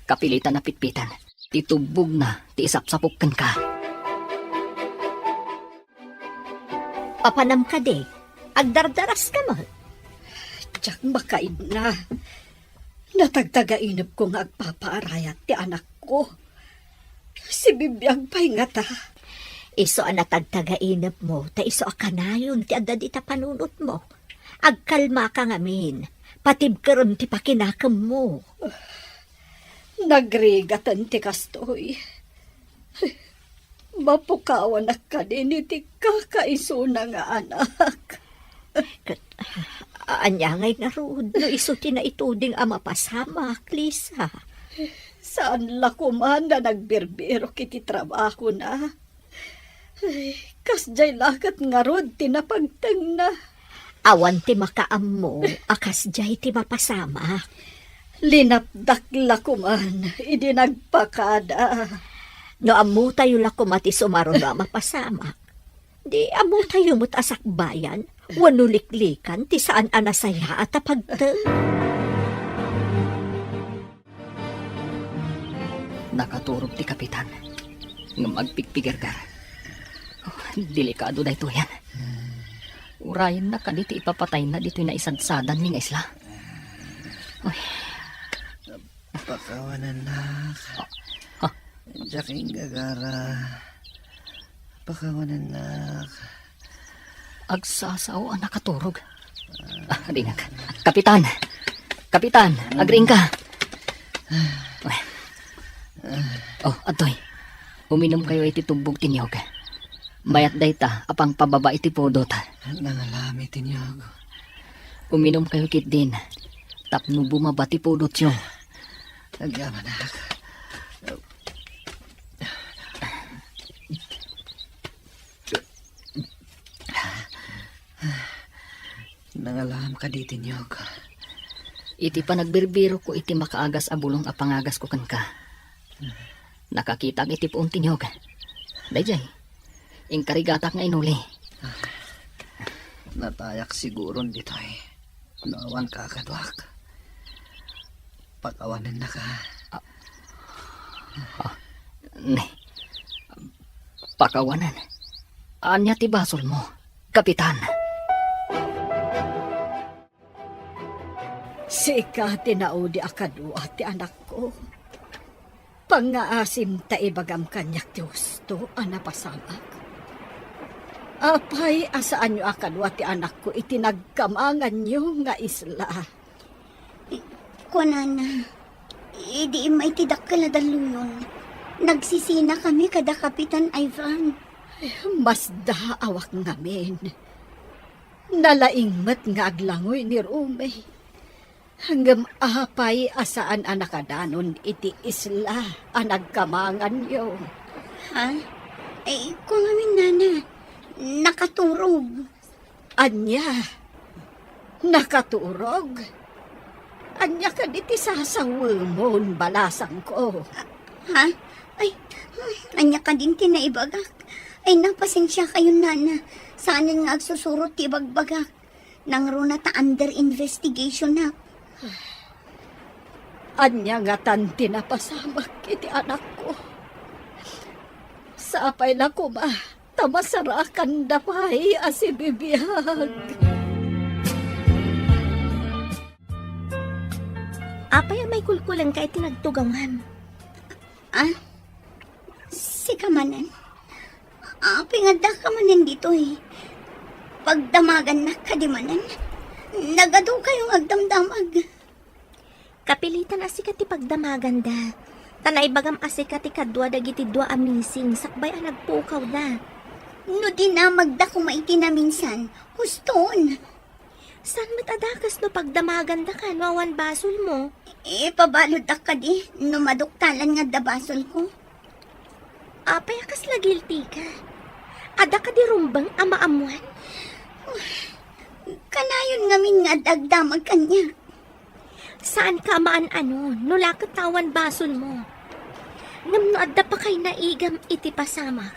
Kapilitan a pitpitan ti tubbogna ti isapsapok kenka. Apanam kadi, agdardaraska met? Diak makaibna. Natagtagainepko nga agpapaarayat ti anakko. Sibibiag pay ngata. Isu a natagtagainepmo, ta isu a kanayon ti adda dita panunotmo. Agkalmaka ngamin, patibkerem ti pakinakemmo. Nagrigaten ti kastoy. Mapukawanak kadin iti kakaisuna nga anak. Ket, ania ngay ngarud no isu ti naituding a mapasamak, Lisa? Saan la koman a nagbirbirok iti trabahona. Ay, kasdiay la ket ngarud ti napagtengna. Awan ti makaammo a kasdiay ti mapasamak. Linapdak la koman idi nagpakada. No ammotayo la koma ti sumaruno a mapasamak, di ammotayo met a sakbayan wenno liklikan ti saan a nasayaat a pagteng. Nakaturog ti kapitan ngem agpigpigerger. Oh, delikado daytoyen. Urayenna kadi ti ipapatayna ditoy naisadsadanmi nga isla. Uy. Pakawanennak. Ah. Diak inggagara. Pakawanennak. Agsasao a nakaturog. Ah, agingak. Kapitan! Kapitan! Agriingka! Oh, adtoy. Uminumkayo iti tubbog ti niyog. Mayat dayta a pangpababa iti pudot. Nangalami ti niyog. Uminumkayo ketdin tapno bumaba ti pudotyo. Agyamanak. Nangalam kadi ti niyog. Iti panagbirbirokko iti makaagas a bulong a pangagasko kenka, nakakitak iti puon ti niyog. Daydiay, inkarigatak nga inuli. Natayak siguron ditoy. No awan kakaduak. Pakawanennaka. Ah. Ah. Ne. Pakawanen. Ania ti basolmo, Kapitan? Sika ti naudi a kadua ti anakko. Pangngaasim ta ibagam kaniak ti husto a napasamak. Apay a saanyo a kadua ti anakko iti nagkamanganyo nga isla? Kuanana, idi immay ti dakkel a dalluyon, nagsisinakami kada Kapitan Ivan. Masdaawak ngamin. Nalaing met nga aglangoy ni Rome. Ngem apay a saan a nakadanon iti isla a nagkamanganyo? Ha? Ay, kua ngamin, nana, nakaturog. Ania? Nakaturog? Ania kadi ti sasawemon, balasangko? Ha? Ay, ania kadin ti naibagak? Ay, napasensiakayon, nana. Saanen nga agsusurot ti ibagbagak. Nangruna ta under investigation-ak. Ania ngatan ti napasamak iti anakko? Sapay la koma ta masarakanda pay a sibibiag. Apay a maikulkulengka iti nagtugawam? Ah, sika manen? Apay nga addaka manen ditoy? Pagdamagannak kadi manen? Nagadukayo nga agdamdamag. Kapilitan a sika ti pagdamaganda. Ta naibagam a sika ti kadua dagiti dua a missing sakbay a nagpukawda. No dinamagda koma iti naminsan, huston. Saan met a dakes no pagdamagandaka no awan basolmo? Ipabaluddak kadi no maduktalan nga adda basolko? Apay a kasla guilty ka? Adda kadi rumbeng a maammuan? Kanayon ngamin nga adda agdamag kaniak. Saanka a maan-ano no la ket awan basolmo. Ngem no adda pakainaigam iti pasamak,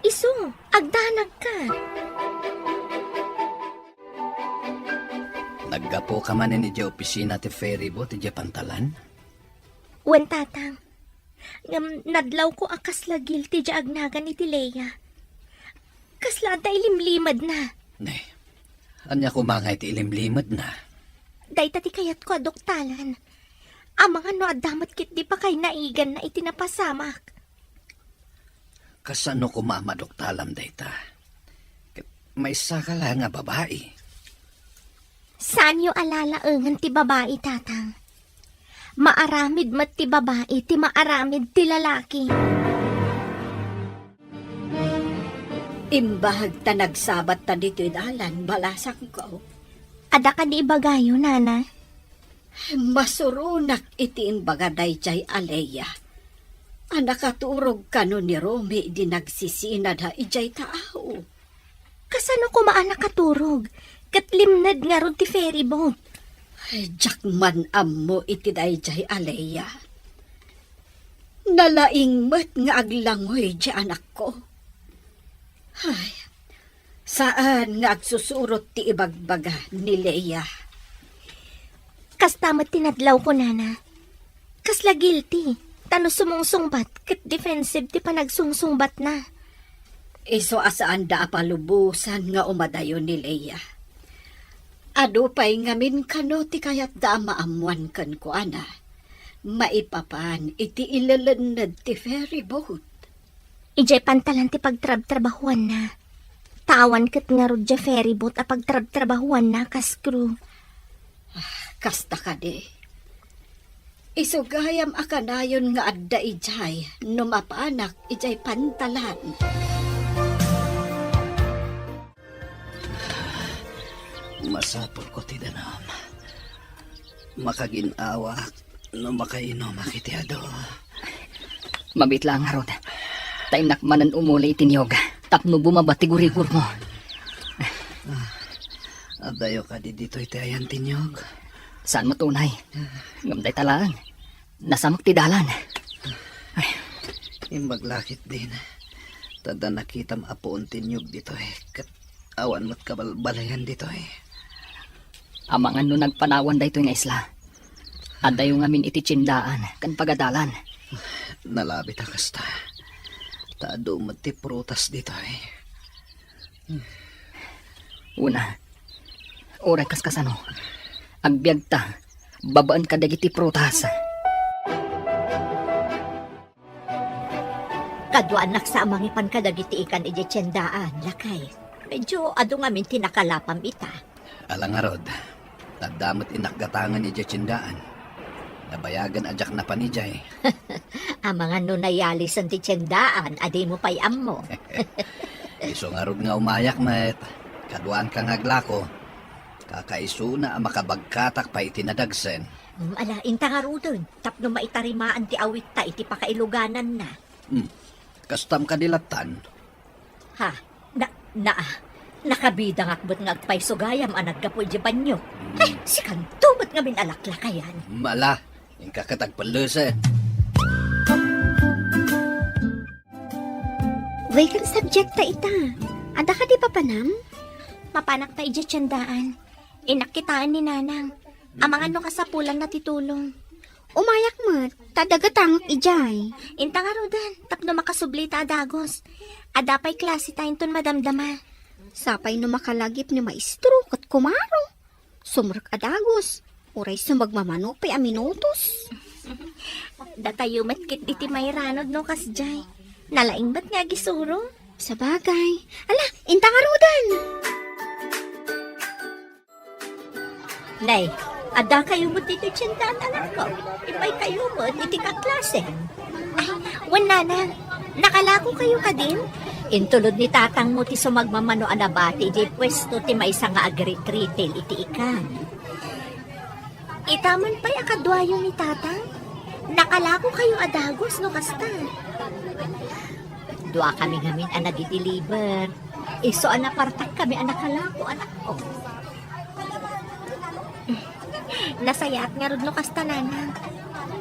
isu, agdanagka. Naggapuka manen idiay opisina ti ferryboat idiay pantalan? Wen, Tatang. Ngem nadlawko a kasla guilty diay agnagan iti Lea. Kasla adda ilimlimedna. Ne, ania koma nga iti ilimlimedna? Dayta ti kayatko a duktalan. Amangan no adda met ketdi pakainaiganna iti napasamak. Kasano koma a maduktalam dayta? Ket maysaka la nga babai. Saanyo a lalaengen ti babai, Tatang. Maaramid met ti babai ti maaramid ti lalaki. Imbag ta nagsabatta ditoy dalan, balasangko. Adda kadi ibagayo, Nana? Masuronak iti imbaga daydiay a Lea a nakaturog kano ni Romy idi nagsisinada idiay taaw. Kasano koma a nakaturog ket limned ngarud ti ferryboat? Diak man ammo iti daydiay a Lea. Nalaing met nga aglangoy ti anakko. Ay, saan nga agsusurot ti ibagbaga ni Lea. Kasta met ti nadlawko, Nana. Kasla guilty, ta no sumungsungbat ket defensive ti panagsungsungbatna. Isu a saanda a palubosan nga umadayo ni Lea. Adu pay ngamin kano ti kayatda a maammoan kenkuana maipapan iti ilelenned ti ferryboat. Idiay pantalan ti pagtrabtrabahuanna. Ta awan ket ngarud diay ferryboat a pagtrabtrabahuanna kas crew. Ah, kasta kadi. Isu gayam a kanayon nga adda idiay no mapanak idiay pantalan. Masapulko ti danum. Makagin-awak no makainomak iti adu. Mabiit la ngarud. Ta innak manen umuli iti niyog tapno bumaba ti gurigurmo. Ah, adayo kadi ditoy ti ayan ti niyog? Saan met unay. Ngem dayta laeng. Nasamak ti dalan. Ay. Imbag la ketdin. Ta adda nakitam a puon ti niyog ditoy, ket awan met kabalbalian ditoy. Amangan no nagpanawan daytoy nga isla. Adayo ngamin iti tiendaan ken pagadalan. Nalabit a kasta. Ta adu met ti prutas ditoy. Una, uray kaskasano, agbiagta babaen kadagiti prutas. Kaduaannak sa a mangipan kadagiti ikan idiay tiendaan, lakay. Medyo adu ngamin ti nakalapam ita. Ala ngarud, adda met innak gatangen idiay tiendaan. Nabayagen a diak napan idiay. Amangan no nayalisen ti tiendaan a dimo pay ammo. Isu ngarud nga umayak met, kaduaanka nga aglako. Kakaisuna a makabagkatak pay iti nadagsen. Mm, ala, inta ngaruden, tapno maitarimaan ti awitta iti pakailugananna. Hmm. Kastam kadi lattan? Ha? Na, na, nakabidangak met nga agpayso gayam a naggapu idiay banio. Hmm. Ay, sikanto met ngamin a laklakayan. Mala, inka ket agpellese. Weekend subject ta ita. Adda kadi papanam? Mapanak ta idiay tiendaan. Innak kitaen ni Nanang. Amangan no kasapulanna ti tulong. Umayak met, ta dagatangek idiay. Inta ngaruden, tapno makasubli ta a dagus. Adda pay klase ta inton madamdama. Sapay no makalagip ni maestro ket kumaro. Sumrek a dagus, uray sumagmamano pay a minutos. Datayo met ket iti mairanod no kasdiay. Nalaing met nga agisuro. Sabagay. Ala, inta ngaruden! Nay, adda kayo met iti tiendaen, anakko? Imbay kayo met iti kaklase. Ay, wen, nanang. Nakalako kayo kadin? Intulod ni tatangmo ti sumagmamano a nabati idiay puesto ti maysa nga agri-retail iti ikan. Ita man pay a kaduayo ni tatang? Nakalako kayo a dagus no kasta. Dua kami ngamin a nagideliver. Isu a napartak kami a nakalako, anakko. Nasayaat ngarud no kasta, nanang.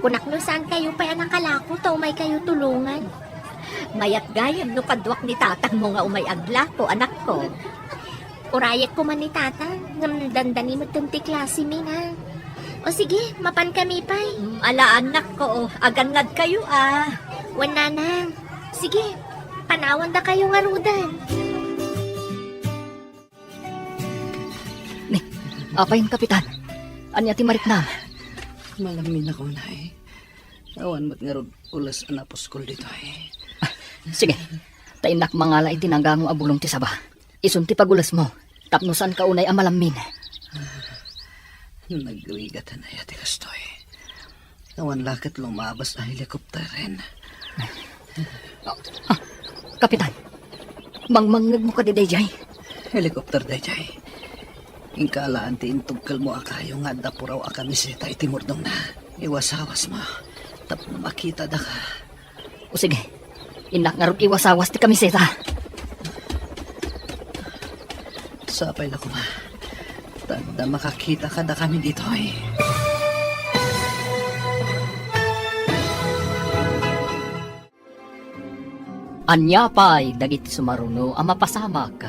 Kunak no saan kayo pay a nakalako ta umay kayo tulongan. Mayat gayam no kaduak ni tatangmo nga umay aglako, anakko. Urayek koma ni tatang, ngem dandani metten ti klase mi, nang. O sige, mapan kami pay. Mm, ala, anakko, o, agannad kayo, a. Wen, nanang. Sige, panawan da kayo ngaruden. Ni, apay, Kapitan? Ania ti mariknam? Malammin ako, nay. Awan met ngarud ules a napuskol ditoy. Ah, sige. Ta innak mangala iti nagango a bulong ti saba. Isun ti pagulesmo. Tapno saanka unay a malammin. Nagrigat a naya ti kastoy. Awan la ket lumabas a helikopteren. Ah, Kapitan, mangmangngegmo kadi daydiay? Helikopter daydiay. Inka alaan ti intugkelmo a kayo nga adda puraw a kamiseta iti murdongna. Iwasawas mo tapno makita daka. O sige, innak ngarud iwasawas ti kamiseta. Sapay la koma. Ta adda makakita kadakami ditoy. Ania pay dagiti sumaruno a mapasamak?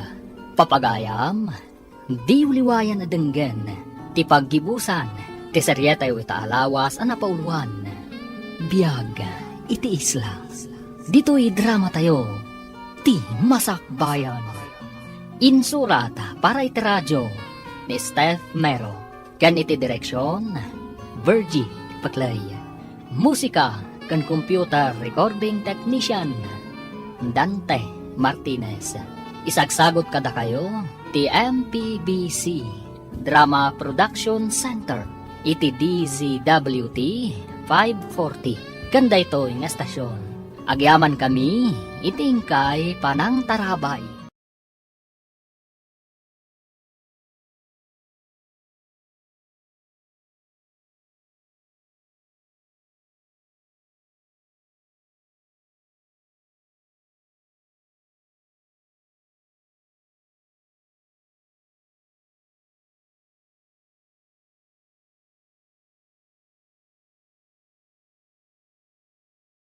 Papagayam, diyo liwayan a denggen ti paggibusan ti serietayo ita a lawas a napauluan, Biag iti Isla. Ditoy dramatayo, Ti Masakbayan. Insurat para iti radio ni Steph Mero. Ken iti direksion, Virgie Paclay. Musika ken computer recording technician, Dante Martinez. Isagsagot kadakayo ti M P B C Drama Production Center iti D Z W T five forty ken daytoy nga estasion. Agyamankami iti inkay panangtarabay.